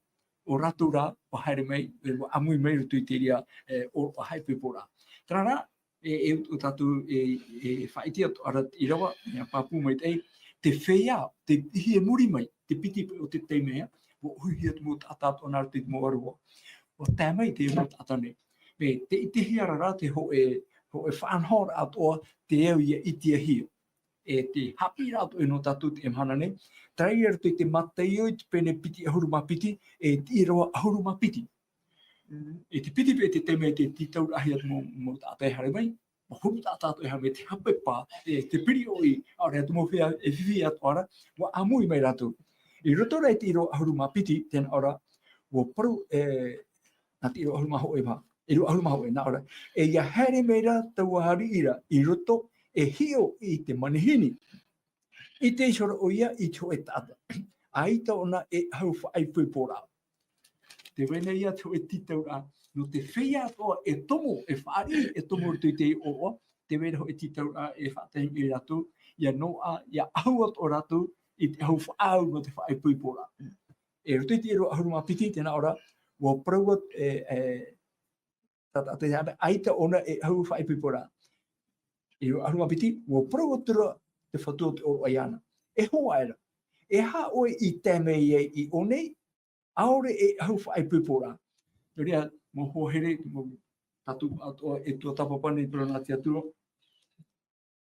ʻo rātou rā, ʻua haere mai, e, ʻua ʻāmui mai i roto i te reira, e, ʻōroʻa haʻaipoiporaʻa. Terā rā, e, e, ʻo tātou, e, e faʻaʻite atoʻa ra te ʻīrava, mea pāpū maitaʻi, te feiā, te, i muri mai, te piti o te taime, ʻua ʻōhie te mau taʻata atoʻa nā roto i te mau aroā. ʻUa tae mai te mau taʻata nei. Mea, tē ʻitehia ra rā te hōʻē, hōʻē faʻanahoraʻa atoʻa, tē au ʻia ʻitehia. E te haʻapiʻiraʻa atoʻa nō tātou i teie mahana nei, terā ia i roto i te Mataio i te pene piti ʻahuru mā piti, e te ʻīrava ʻahuru mā piti. Mm. E te piti paʻi te taime tē tītauraʻahia te mau, mau taʻata e haere mai, mau huru taʻata atoʻa e haere mai, te haʻapepa, e te piriʻoi, ʻaore rā te mau feiā, e fifi atoʻa ra, ʻua ʻāmui mai rātou. I roto rā i te ʻīrava ʻahuru mā piti, tē nā ʻō ra, ʻua parau, e, nā te ʻīrava ʻahuru mā hōʻē paha, ʻīrava ʻahuru mā hōʻē, nā ʻō ra, e ʻia haere mai ra taua ariʻi ra i roto, e hiʻo i te manihini. ʻIte ihora ʻoia i te hōʻē taʻata. ʻAita ʻōna e ʻahu faʻaipoiporaʻa. Tē vai nei ia te hōʻē tītauraʻa, nō te feiā atoʻa e tomo, e fāriʻi, e tomo i roto i te ʻōroʻa, tē vai ra hōʻē tītauraʻa e faʻatae mai ia rātou, ʻia noaʻa, ʻia ʻahu atoʻa rātou i te ʻahu faʻaau nō te faʻaipoiporaʻa. E roto i te ʻīrava ʻahuru mā piti, tē nā ʻō ra, ʻua parau atu, e, e, tā, tā, tā, ʻaita ʻōna e ʻahu faʻaipoiporaʻa. ʻĪrava ʻahuru mā piti, ʻua parau atu ra te fatu o te ʻōroʻa iāna. E hoa aʻera, e aha ʻoe i tae mai ai i ʻō nei, ʻaore e ʻahu faʻaipoiporaʻa. Nō reira, mau hoa here, mau tātou atoʻa e tuatāpapa nei, parau nā te Atua.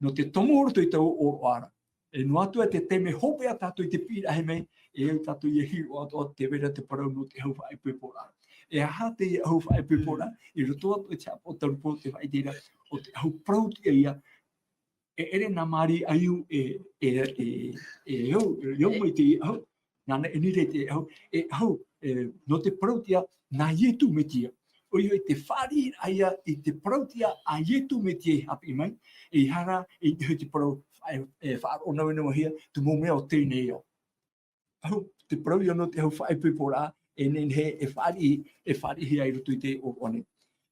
Nō te tomo roto i taua ʻōroʻa ra. E noa atu ā te taime hopeʻa tātou i te piʻiraʻa mai, e au tātou ʻia hiʻo atoʻa tē vai ra te parau nō te ʻahu faʻaipoiporaʻa. E aha teie ʻahu faʻaipoiporaʻa, i roto atoʻa i te haʻapaʻo Taurupou, te faʻaʻite ra, ʻo te ʻahu parau tiʻa ia, e ʻere nā Māria ʻaiū e, e, e, e au, e au mai te ʻahu, nāna e nīnau i te ʻahu, e ʻahu, e, nō te parau tiʻa, nā Ietu Metia. ʻOia hoʻi te fāriʻiraʻa ia i te parau tiʻa a Ietu Metia i haʻapiʻi mai, e ʻeiaha ra, e, e te parau, e, e faʻaroʻo navenaveʻahia, te mau mea o teie nei ao. ʻAhu, te parau ia nō te ʻahu faʻaipoiporaʻa, e nehenehe e fāriʻi, e fāriʻihia i roto i te ʻōroʻa nei.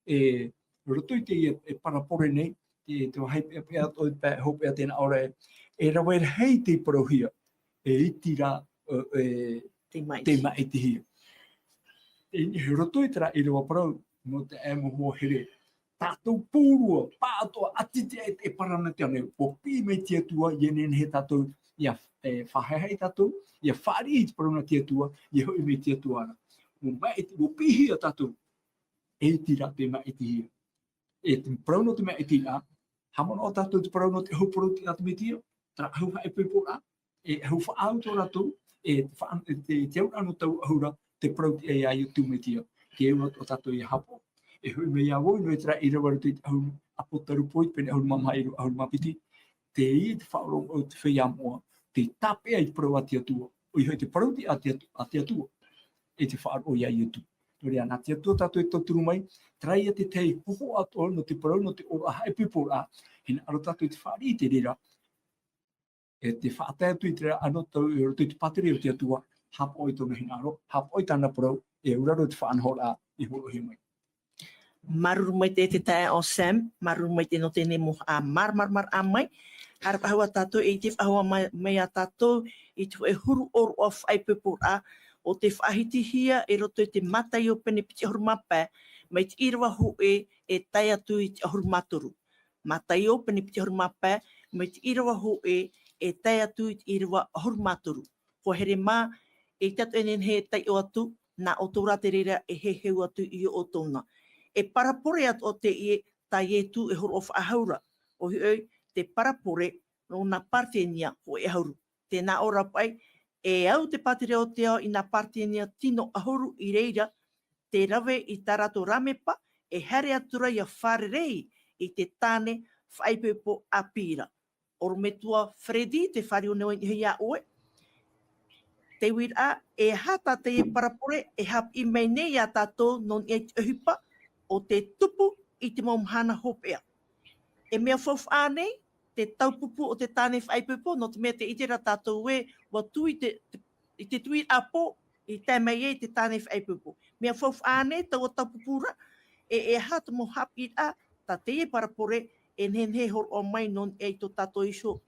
E, roto i teie e parabole nei, te, te vāhi peʻapeʻa atoʻa i te pae hopeʻa tē nā ʻō ra e, e rave rahi tei parauhia, e iti rā, e, e, Tei maʻiti. tei maʻitihia. E, i roto i terā ʻīrava parau, nō te ʻae mau hoa here, tātou pauroa, pāʻatoʻa, ʻati te, e, e parau nā te ʻānei, ʻua piʻi mai te Atua, ʻia nehenehe tātou, ʻia, e, faʻahaʻehaʻa tātou, ʻia fāriʻi i te parau nā te Atua, ʻia hoʻi mai te Atua ra. ʻUa maʻiti, ʻua piʻihia tātou, e iti rā tei maʻitihia. E te parau nō te maʻitiraʻa, haʻamanaʻo tātou te parau nō te ʻahu parau-tiʻa a te Mesia, terā ʻahu faʻaipoiporaʻa, e ʻahu faʻaau tō rātou, e te faʻa-, e te, te auraʻa nō taua ʻahu ra, te parau-tiʻa ia Iesu Mesia, te au atoʻa tātou ʻia haʻapaʻo. E hoʻi mai ā vau, nō terā ʻīrava roto i te ʻahu Apotarupo, i te pene ʻahuru mā maha, ʻīrava ʻahuru mā piti, teie te faʻaroʻo o te feiā moʻa, tei tāpeʻa i te parau a te Atua, ʻoia hoʻi te parau-tiʻa a te Atu-, a te Atua, e te faʻaroʻo ia Iesu. Nō reira, nā te Atua tātou e tauturu mai, terā ia te tahi hōhoʻa atoʻa nō te parau, nō te ʻōroʻa faʻaipoiporaʻa, hinaʻaro tātou i te fāriʻi i te reira, e te faʻatae atu i terā anotau i roto i te pātireia o te Atua, haʻapaʻo i tōna hinaʻaro, haʻapaʻo i tāna parau, e auraro i te faʻanahoraʻa i hōroʻahia mai. Māuruuru maitaʻi te taeaʻe Sam, māuruuru maitaʻi nō teie mau haʻamāramaramaraʻa mai. Haere paʻi ā tātou, e ʻite paʻi ā mai, mai ā tātou i te hōʻē huru ʻōroʻa faʻaipoiporaʻa, ʻo tē faʻahitihia i roto i te Mataio pene piti ʻahuru mā pae, mai te ʻīrava hōʻē e tae atu i te ʻahuru mā toru. Mataio pene piti ʻahuru mā pae, mai te ʻīrava hōʻē e tae atu i te ʻīrava ʻahuru mā toru. Hoa here mā, e ʻite atoʻa e nehenehe e taiʻo atu, nā ʻoutou rā te reira e heheu atu i ʻoutou na. E parabole atoʻa teie tā Iesu e hōroʻa faʻahou ra. ʻOia hoʻi, te parabole nō nā paretenia hōʻē ʻahuru. Tē nā ʻō ra paʻi, e au te pātireia o te ao i nā paretenia tino ʻahuru i reira, tē rave i tā rātou rāmepa, e haere atu ra ʻia fārerei i te tāne faʻaipoipo ʻāpī ra. ʻOrometua Freddy, tē fāriu nei au i niʻa iā ʻoe. Te uiraʻa, e aha tā teie parabole e haʻapiʻi mai nei iā tātou nō niʻa i te ʻohipa ʻo tē tupu i te mau mahana hopeʻa. E mea faufaʻa ānei te taupupu o te tāne faʻaipoipo, nō te mea tē ʻite ra tātou ē, ʻua tuʻu i te, te, i te tuiraʻa pō, i tae mai ai te tāne faʻaipoipo. Mea faufaʻa ānei taua taupupuraʻa, e, e aha te mau haʻapiʻiraʻa tā teie parabole e nehenehe e hōroʻa mai nō niʻa i tō tātou iho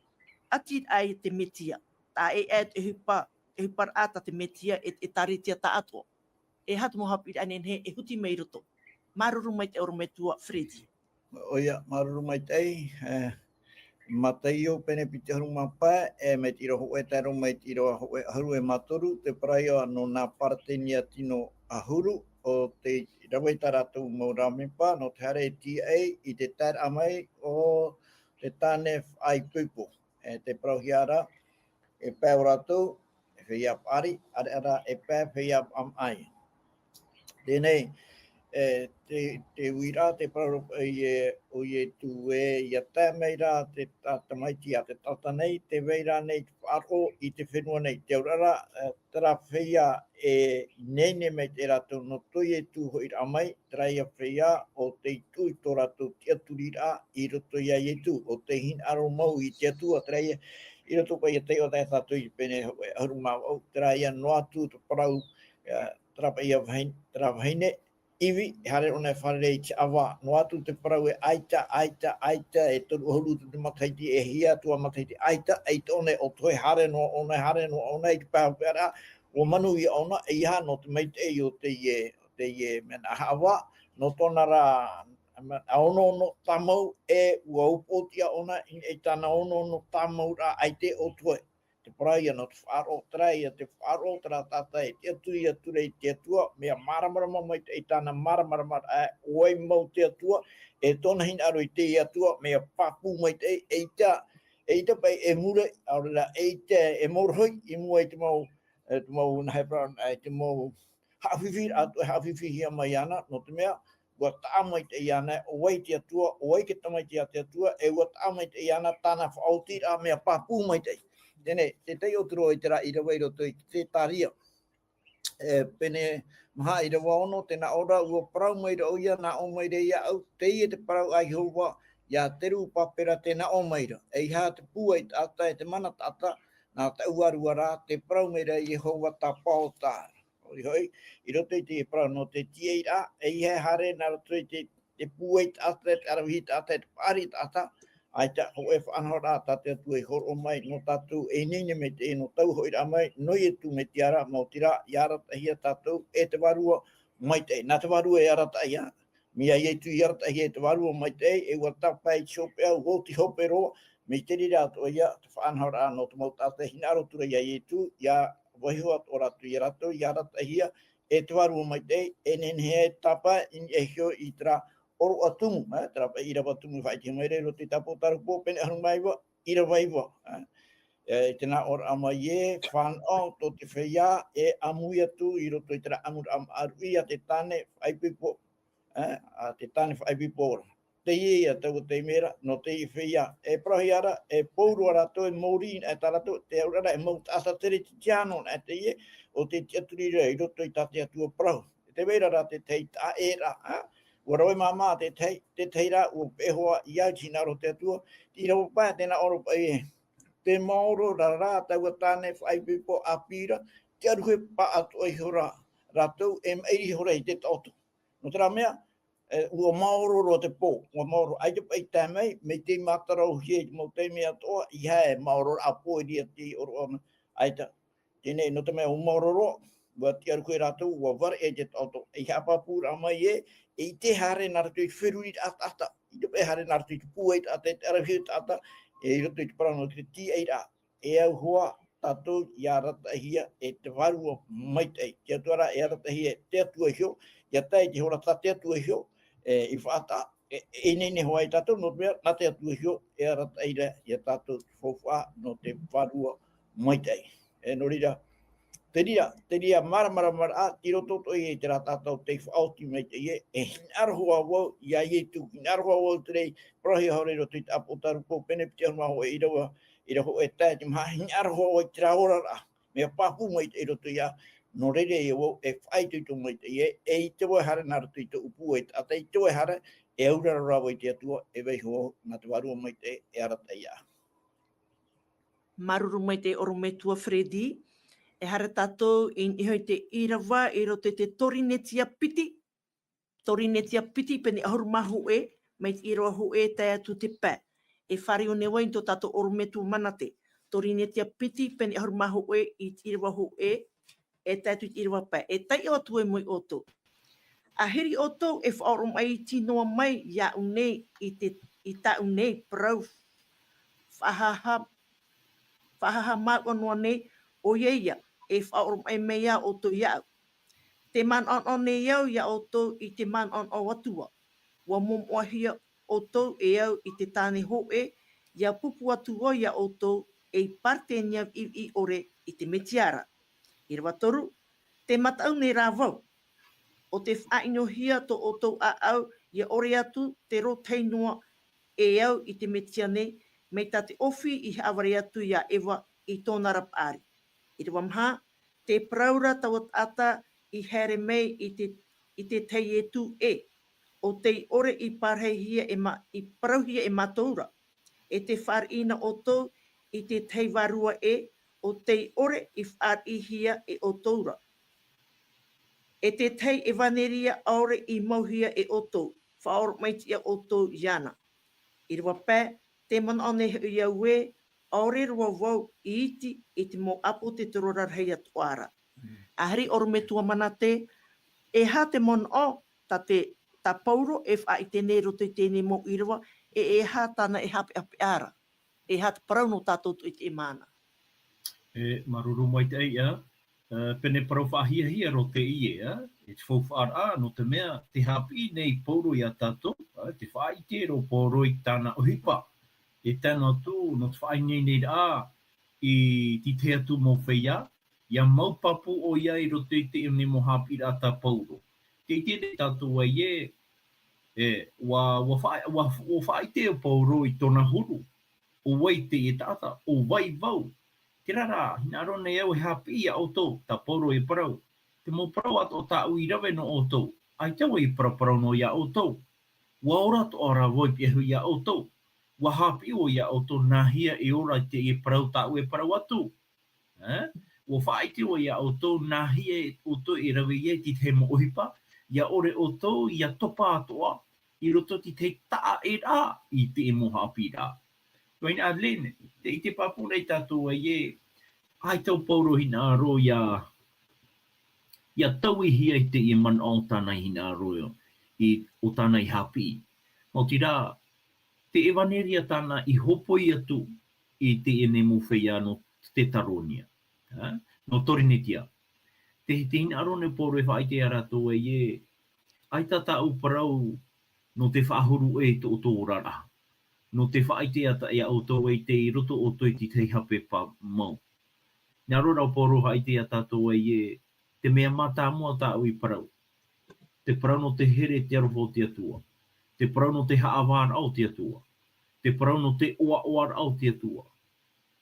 ʻatiraʻa i te Mesia. Taʻa ʻē aʻe te ʻohipa, te ʻohiparaʻa tā te Mesia e, e ʻēkālesia taʻatoʻa. E aha te mau haʻapiʻiraʻa e nehenehe e huti mai i roto. Māuruuru maitaʻi ʻorometua Freddy. ʻOia, māuruuru maitaʻi, e, Mataio pene piti ʻahuru mā pae, e, mai te ʻīrava hōʻē e tae roa mai te ʻīrava hōʻē ʻahuru mā toru, te parau ia nō nā paretenia tino ʻahuru, ʻo tē rave i tā rātou mau rāmepa, nō te haere tīaʻi i te taeraʻa mai o te tāne faʻaipoipo. E, tē parauhia ra, e pae ʻo rātou, e feiā paʻari, ʻareʻa rā, e pae, feiā maʻamaʻa. Teie nei, e, te, te uiraʻa, te parau, e, ʻo Iesu ē, ʻia tae mai ra te ta-, tamaiti a te taʻata nei, tē vai ra nei te faʻaroʻo i te fenua nei, te auraʻa rā, e, terā feiā e ineine mai te rātou nō tō Iesu hoʻiraʻa mai, terā ia feiā ʻo tei tuʻu i tō rātou tiʻaturiraʻa i roto iā Iesu, ʻo tei hinaʻaro mau i te Atua, terā ia, i roto paʻi ia taiʻo atu tātou i te pene ʻahuru mā vaʻu, terā ia noa atu te parau, e, terā paʻi ia vahine, terā vahine, ivi, e haere ʻōna e fārerei i te ʻāvaʻe, noa atu te parau ē ʻaita, ʻaita, ʻaita, e toru ʻahuru te matahiti, e hia atu ā matahiti, ʻaita, ʻaita ʻōna e ʻoto, e haere noa ʻōna, e haere noa ʻōna i te pae hopeʻa ra, ʻua manuia ʻōna, ʻeiaha nō te maitaʻi o teie, teie mea nā ʻāvaʻe, nō tōna rā, mea, ʻa onoono tāmau, e ʻua upoʻotiʻa ʻōna i, i tāna onoono tāmauraʻa ʻaita e ʻoto ai. Te parau ia nō te faʻaroʻo, terā ia te faʻaroʻo, terā taʻata e tiʻaturi atu ra i te Atua, mea māramarama maitaʻi tāna māramarama, e, ʻo vai mau te Atua, e tōna hinaʻaro i te Atua, mea pāpū maitaʻi, eʻita, eʻita paʻi e mure, ʻaore rā, eʻita e morohi, i mua i te mau, e, te mau, nā hea parau, e, te mau, haʻafifi, atu e haʻafifihia mai ana, nō te mea, ʻua taʻa maitaʻi ana, ʻo vai te Atua, ʻo vai te Tamaiti a te Atua, e ʻua taʻa maitaʻi ana tāna faʻaotiraʻa mea pāpū maitaʻi. Teie nei, te taiʻo atu roa i terā ʻīrava i roto i te Zekaria. E, pene maha ʻīrava ono, tē nā ʻō ra, ʻua parau mai ra ʻoia, nā ʻō mai ra iāʻu, teie te parau a Iehova, iā Zerubabela tē nā ʻō mai ra. ʻEiaha te pūai taʻata, e te mana taʻata, nā taʻu vārua rā, tē parau mai ra Iehova Sabaota. ʻOia hoʻi, i roto i te parau nō te tīaʻiraʻa, ʻeiaha e haere nā roto i te, te pūai taʻata, te aravihi taʻata, te paʻari taʻata, ʻaita hōʻē faʻanahoraʻa tā te Atua i hōroʻa mai nō tātou e ineine maitaʻi, nō taua hoʻiraʻa mai nō Ietu Metia ra, maoti rā, i arataʻihia tātou e te Vārua Maitaʻi. Nā te Vārua e arataʻihia, mai iā Ietu i arataʻihia e te Vārua Maitaʻi, e ʻua tāpae i te hopeʻa, ʻua oti hope roa, mai te reira atoʻa ia te faʻanahoraʻa nō te mau taʻata e hinaʻaro atu ra iā Ietu, ʻia vaiiho atoʻa rātou iā rātou, i arataʻihia e te Vārua Maitaʻi, e nehenehe e tāpae i niʻa iho i terā ʻōroʻa tumu, ē, terā paʻi ʻīrava tumu i faʻaʻitehia mai ra i roto i te Tāpō Tārahu Pō, pene ʻahuru mā iva, ʻīrava iva, ē. E, i te nāʻōraʻa mai ē, fānaʻo tō te feiā, e ʻāmui atu i roto i terā ʻamuraʻa māʻa ruʻi a te tāne faʻaipoipo, ē, a te tāne faʻaipoipo ra. Teie ia taua taime ra, nō teie feiā, e parauhia ra, e pauroa rātou, e mōrī, e tā rātou, te auraʻa ra, e mau taʻata teretitiano, e teie, ʻo tē tiʻaturi ra i roto i tā te Atua parau. E tē vai ra rā te tahi taʻa ʻē ra, ā? ʻUa rave māmā te tahi, te tahi rā, ʻua peʻe hoʻi ia i te hinaʻaro o te Atua, te ʻīrava pae, tē nā ʻō ra paʻi ē. Tē maoro ra rā taua tāne faʻaipoipo ʻāpī ra, tiʻaruhia paʻatoʻa ihora rātou, e maʻiri ihora i te taʻoto. Nō terā mea, e, ʻua maoro roa te pō, ʻua maoro, ʻaita paʻi tae mai, mai te mātarahia i te mau taime atoʻa, ʻeiaha e maoro ra pō i reira te ʻōroʻa, ʻaita. Teie nei, nō te mea ʻua maoro roa, ʻua tiʻaruhia rātou, ʻua vareʻa i te taʻoto. E haʻapāpūraʻa mai ē, e ʻite haere nā rātou i te feruriraʻa taʻata, ʻite paʻi haere nā rātou i te pūai taʻata, i te aravihi taʻata, e i roto i te parau nō te tīaʻiraʻa. E au hoʻi tātou i arataʻihia e te Vārua Maitaʻi. Te Atua rā e arataʻihia e te Atua iho, ʻia tae i te hora tā te Atua iho, e, i faʻataʻa, e, e ineine hoʻi tātou, nō te mea, nā te Atua iho, e arataʻi ra ia tātou te faufaʻa nō te Vārua Maitaʻi. E, nō reira, te reira, te reira māramarama ra, tei roto atoʻa i terā tātou tei faʻaoti maitaʻi ē, e hinaʻaro hoʻi vau iā Ietu, hinaʻaro hoʻi vau te reira, parauhia hoʻi ra i roto i te Tāpō Tārahu Pō, pene piti ʻahuru mā hōʻē, ʻīrava, ʻīrava hōʻē tae i te maha, hinaʻaro hoʻi vau i terā ora ra. Mea pāpū maitaʻi i roto ia, nō reira ia vau e faʻaitoito maitaʻi ē, e ʻite vau haere nā roto i tōʻu pūai taʻata, ʻite vau haere, e auraro ra vau i te Atua, e vaiiho nā te Vārua Maitaʻi, e arataʻi ia. Māuruuru maitaʻi ʻorometua Freddy, e haere tātou i niʻa i te ʻīrava i roto i te Torinetia piti, Torinetia piti pene ʻahuru mā hōʻē, mai te ʻīrava hōʻē tae atu te pae. E fāriu nei vau i tō tātou ʻorometua Manate. Torinetia piti pene ʻahuru mā hōʻē i te ʻīrava hōʻē, e tae atu i te ʻīrava pae. E taiʻo atu vau mai ʻoutou. ʻAhiri ʻoutou e faʻaoromaʻe iti noa mai iāʻu nei i te, i tāʻu nei parau faʻahaha, faʻahaha māuʻa noa nei, ʻoia ia, e faʻaoromaʻe mai ā ʻoutou iāʻu. Tē manaʻonaʻo nei au iā ʻoutou i te manaʻonaʻo atu ā. ʻUa momoʻahia ʻoutou e au i te tāne hōʻē, ʻia pupu atu vau iā ʻoutou ei paretenia viʻiviʻi ʻore i te Metia ra. ʻĪrava toru, tē mataʻu nei rā vau, ʻo tē faʻaʻinohia tō ʻoutou ʻāʻau, ʻia ʻore atu te rōtahi noa e au i te Metia nei, mai tā te ʻōfī i haʻavare atu iā Eva i tōna ra paʻari. ʻĪrava maha, tē parau ra taua taʻata i haere mai i te, i te tahi e tū ē, ʻo tei ʻore i parauhia e mā-, i parauhia e mātou ra. E tē fāriʻi na ʻoutou i te tahi vārua ē, ʻo tei ʻore i fāriʻihia e ʻoutou ra. E te tahi ʻevaneria ʻaore i mauhia e ʻoutou, faʻaoromaʻe iti ʻoutou iāna. ʻĪrava pae, tē manaʻo nei hoʻi au ē, ʻaore roa vau i iti i te mau ʻāpōtetoro rarahi atoʻa ra. Mm. ʻAhiri ʻorometua Manate, e aha te manaʻo tā te, tā Paulo e faʻaʻite nei i roto i teie nei mau ʻīrava, e, e aha tāna e haʻapeʻapeʻa ra? E aha te parau nō tātou atoʻa i teie mahana? E, māuruuru maitaʻi ia, e, pene parau faʻahiahia roa teie, e, e te faufaʻa ra, nō te mea, tē haʻapiʻi nei Paulo iā tātou, e, tē faʻaʻite ra Paulo i tāna ʻohipa. E tae noa atu, nō te faʻaineineraʻa i te tahi atu mau feiā, ʻia mau pāpū ʻoia i roto i teie nei mau haʻapiʻiraʻa tā Paulo. Tē ʻite nei tātou ē, e, ʻua, ʻua faʻa-, ʻua, ʻua faʻaʻite ʻo Paulo i tōna huru. ʻO vai teie taʻata, ʻo vai vau. Terā rā, hinaʻaro nei au e haʻapiʻi iā ʻoutou, tā Paulo e parau. Te mau parau atoʻa tāʻu i rave nō ʻoutou, ʻaita vau e paraparau noa iā ʻoutou. ʻUa ora atoʻa rā vau i pihaʻi iā ʻoutou. ʻUa haʻapiʻi vau iā ʻoutou nāhea e ora i teie parau tāʻu e parau atu. E? ʻUa faʻaʻite vau iā ʻoutou nāhea ʻoutou e rave ai i te mau ʻohipa, ʻia ʻore ʻoutou ʻia topa atoʻa, i roto i te taʻa e rā i te ʻemo haʻapiʻiraʻa. Ko ina a Lene, te, i te pāpū nei tātou ai e, ai tau Paulo hinaʻaro ia, ia tauihia i te ia manaʻo o tāna hinaʻaro i, o tāna i haʻapiʻi. Nō te rā, te evanelia tāna i hopoi atu i te ʻene mau feiā nō Tetaronia. Ha? Nō Torinetia. Te, te hinaʻaro nei Paulo e faʻaite ia rātou ai e, ai tā tāʻu parau nō te faʻahuru e i tō ʻoutou oraraʻa. Nō te faʻaite ia tā, ia ʻoutou ai te i roto ʻoutou i te tahi hape pā mau. Nā rō rā Paulo faʻaite ia tātou ai e, te mea mātāmua tāʻu i parau. Te parau nō te here te aroha o te Atua. Te parau nō te haʻavāraʻa o te Atua. Te parau nō te ʻoaʻoaraʻa o te Atua.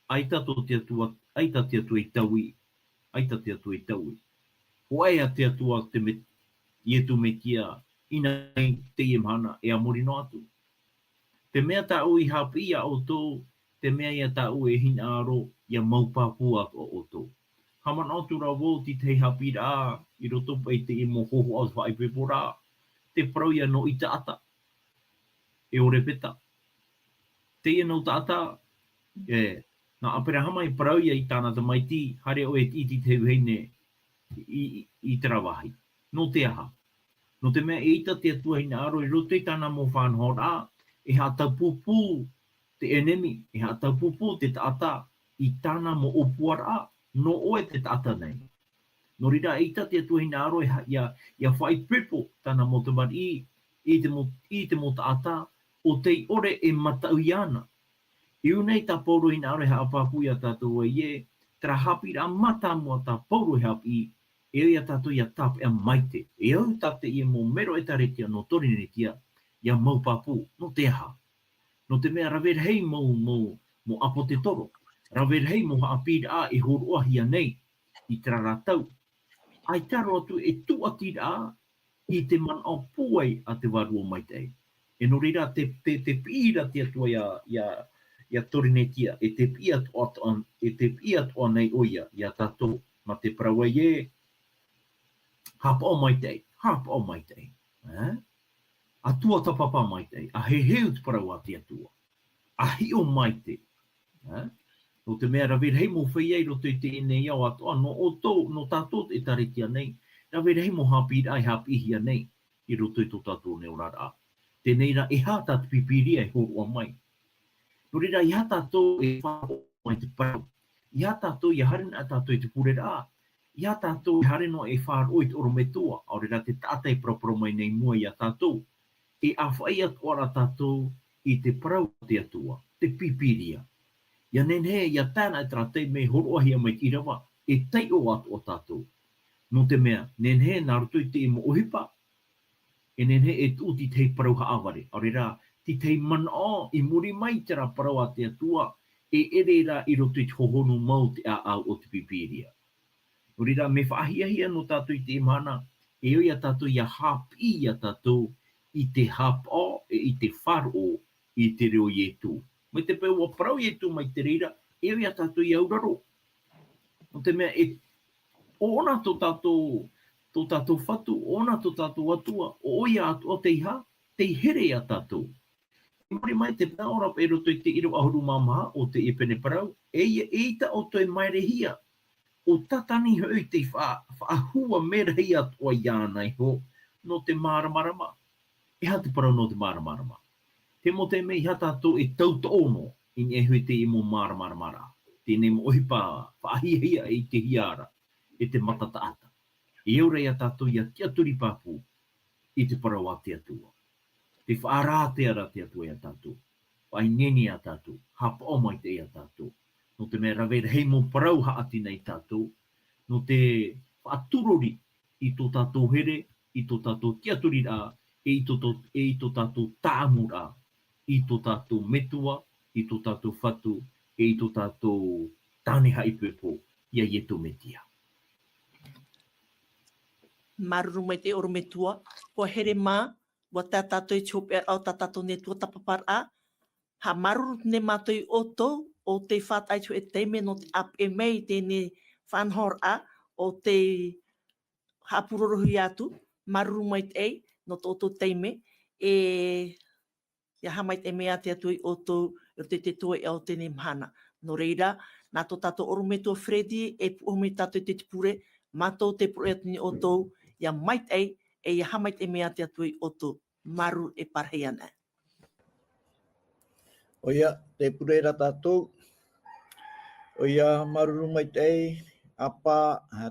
Ai tā tō te Atua, ai tā te Atua i taui. Ai tā te Atua i taui. Hōʻē ā te Atua te me, Ietu Metia, ina i teie mahana, e a muri noa atu. Te mea tāʻu i haʻapiʻi ia ʻoutou, te mea ia tāʻu e hinaʻaro, ia mau pāpū atoʻa ʻoutou. Haʻamanaʻo atu rā vau te tahi haʻapiʻiraʻa, i roto paʻi i te ʻemo hōhoʻa faʻaipoiporaʻa, te parau ia nō ʻĪtaʻata, e ʻo Repeta. Teie nō taʻata, e, nā Aperahama i parau ia i tāna tamaiti, haere ʻoe i te, i te vahine, i, i, i terā vāhi. Nō te aha? Nō te mea e ʻita te Atua hinaʻaro i roto i tāna mau faʻanahoraʻa, e haʻataupupū te ʻenemi, e haʻataupupū te taʻata i tāna mau ʻōpuaraʻa, nō ʻoe te taʻata nei. Nō reira, e ʻita te Atua hinaʻaro e ha-, ia, ia faʻaipoipo tāna mau tamariʻi, i te mau, i te mau taʻata, ʻo tei ʻore e mataʻu iāna. I ʻō nei tā Paulo hinaʻaro e haʻapāpū ia tātou ai e, terā haʻapiʻiraʻa mātāmua tā Paulo e haʻapiʻi, e au ia tātou ia tāpeʻa maite. E au tā teie mau mero ʻĒtārētia nō Torinetia, ia mau pāpū, nō te aha? Nō te mea rave rahi mau, mau, mau ʻāpōtetoro, rave rahi mau haʻapiʻiraʻa e hōroʻahia nei i terā rā tau. ʻAita roa atu e tūʻatiraʻa i te manaʻo pūai a te Vārua Maitaʻi. E nō reira, te, te, te piʻi ra te Atua ia, ia, ia Torinetia, e te piʻi atoʻa, atoʻa, e te piʻi atoʻa nei ʻoia, ia tātou, mā te parau ai e, haʻapaʻo maitaʻi, haʻapaʻo maitaʻi. E? Atua tāpapa maitaʻi, ʻa heheu te parau a te Atua. ʻA hiʻo maite. E? Nō te mea rave rahi mau feiā i roto i teie nei ao atoʻa, nō ʻoutou, nō tātou te ʻĒtārētia nei, rave rahi mau haʻapiʻiraʻa e haʻapiʻihia nei i roto i tō tātou nei oraraʻa. Teie rā, e aha tā te Pīpīria e hōroʻa mai? Nō reira, ʻeiaha tātou e faʻaroʻo mai te parau. ʻEiaha tātou, ʻia haere noa tātou i te pureraʻa. ʻEiaha tātou e haere noa e faʻaroʻo i te ʻorometua, ʻaore rā te taʻata e paraparau mai nei i mua ia tātou. E ʻāfaʻi atoʻa ra tātou i te parau a te Atua, te Pīpīria. ʻIa nehenehe, ʻia tae noa terā taime e hōroʻahia mai te ʻīrava, e taiʻo atoʻa tātou. Nō te mea, nehenehe nā roto i te mau ʻohipa, e nehenehe e tuʻu te tahi parau haʻavare, ʻaore rā, te tahi manaʻo i muri mai i terā parau a te Atua, e ʻere ra i roto i te hohonu mau te ʻāʻau o te Pīpīria. Nō reira, mea faʻahiahia nō tātou i teie mahana, e au ia tātou ʻia haʻapiʻi ia tātou i te haʻapaʻo, e i te faʻaroʻo i te reo o Ietu. Mai te peu ʻua parau Ietu mai te reira, e au ia tātou ʻia auraro. Nō te mea e, ʻo ʻōna tō tātou, tō tātou Fatu, ʻo ʻōna tō tātou Atua, ʻo ʻoia atoʻa tei ha, tei here ia tātou. I muri mai te mea ora paʻi i roto i te ʻīrava ʻahuru mā maha o te pene parau, e ʻia, eʻita ʻoutou e mairehia, ʻo Tātani hoʻi tei fa-, faʻahua merahi atoʻa iāna iho, nō te māramarama. E aha te parau nō te māramarama? Te mau taime ʻeiaha tātou e tautoʻo noa i niʻa iho i te mau māramarama ra. Teie mau ʻohipa faʻahiahia e ʻitehia ra e te mata taʻata. E au ra ia tātou ʻia tiʻaturi pāpū i te parau a te Atua. Tē faʻarātea ra te Atua ia tātou. Faʻaineine ia tātou. Haʻapaʻo maitaʻi ia tātou. Nō te mea rave rahi mau parau haʻati nei ia tātou. Nō te faʻaturori i tō tātou here, i tō tātou tiʻaturiraʻa, e i tō, tō, e i tō tātou tāʻamuraʻa, i tō tātou Metua, i tō tātou Fatu, e i tō tātou Tāne Haʻaipoipo, ia Ietu Metia. Māuruuru maitaʻi ʻorometua, ʻua here mā, ʻua tae tātou i te hopeʻaraʻa o tā tātou nei Atua tāpaparaʻa, haʻamāuruuru nei mātou ia ʻoutou, ʻo tei faʻataʻa i te hōʻē taime nō te ʻāpeʻe mai i teie faʻanahoraʻa, ʻo tei haʻapūrorohia atu, māuruuru maitaʻi, nō tō ʻoutou taime, e, ʻia haʻamaitaʻi mai te Atua ia ʻoutou, i roto i te toeʻa o teie mahana. Nō reira, nā tō tātou ʻorometua Freddy, e puʻohu mai tātou i te pure, mātou te pure atu nei ia ʻoutou, ʻia maitaʻi, e ʻia haʻamaitaʻi mai te Atua ia ʻoutou. Māuruuru e parahi ana. ʻOia, te pure ra tātou. ʻOia, māuruuru maitaʻi, ʻApā,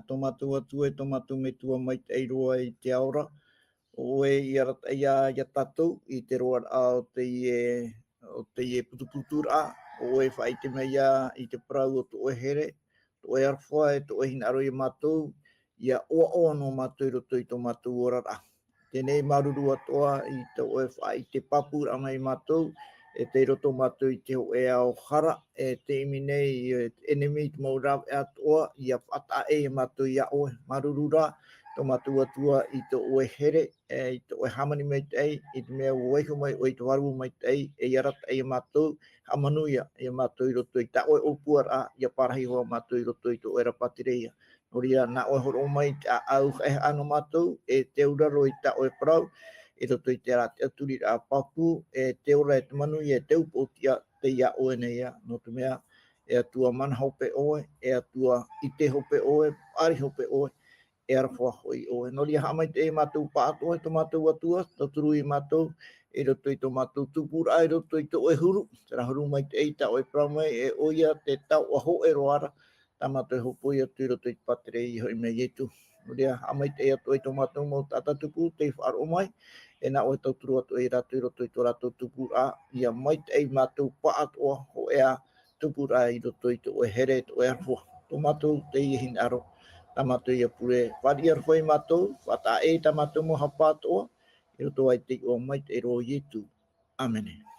tō mātou Atua, e tō mātou Metua maitaʻi roa i te ao ra. ʻO ʻoe i arataʻi ia, ia tātou, i te roaraʻa o teie, o teie putuputuraʻa, ʻo ʻoe faʻaʻite mai ia i te parau o tō ʻoe here, tō ʻoe aroha, e tō ʻoe hinaʻaro ia mātou, ʻia ʻoaʻoa noa mātou i roto i tō mātou oraraʻa. Teie nei māuruuru atoʻa i tō ʻoe faʻaʻite pāpūraʻa mai ia mātou, e tei roto mātou i te hōʻē ao hara, e te ʻimi nei, e te ʻenemi, te mau rāveʻa atoʻa, ʻia faʻataʻa ʻē ia mātou ia ʻoe. Māuruuru rā, tō mātou Atua i tō ʻoe here, e i tō ʻoe hāmani maitaʻi, i te mea ʻua vaiiho mai ʻoe i te Vārua Maitaʻi, e ʻia arataʻi ia mātou, haʻamanuia ia mātou i roto i tā ʻoe ʻōpuaraʻa, ʻia parahi hoʻi mātou i roto i tō ʻoe ra pātireia. Nō reira, nā ʻoe hōroʻa mai i te ʻāʻau haʻehaʻa nō mātou, e te auraro i tā ʻoe parau, i roto i terā tiʻaturiraʻa pāpū, e te ora, e te manuia, e te upoʻotiʻa, tei iā ʻoe nei ïa, nō te mea, e Atua mana hope ʻoe, e Atua ʻite hope ʻoe, paʻari hope ʻoe, e aroha hoʻi ʻoe. Nō reira, haʻamaitaʻi ia mātou pāʻatoʻa, tō mātou Atua, tauturu ia mātou, i roto i tō mātou tupuraʻa, i roto i tō ʻoe huru, terā huru maitaʻi tā ʻoe parau mai, e ʻoia te taoʻa hōʻē roa ra, tā mātou e hōpoi atu i roto i te pātireia hoʻi mai Ietu. Nō reira, haʻamaitaʻi atoʻa i tō mātou mau taʻata tupu, tei faʻaroʻo mai, e nā ʻoe e tauturu atoʻa ia rātou i roto i tō rātou tupuraʻa, ʻia maitaʻi mātou pāʻatoʻa, hōʻē ā, tupuraʻa i roto i tō ʻoe here, tō ʻoe aroha. Tō mātou teie hinaʻaro, tā mātou ia pure, fāriʻi aroha ia mātou, faʻataʻa ʻē i tā mātou mau hapa atoʻa, i roto aʻe i te iʻoa maitaʻi roa o Ietu. ʻĀmene.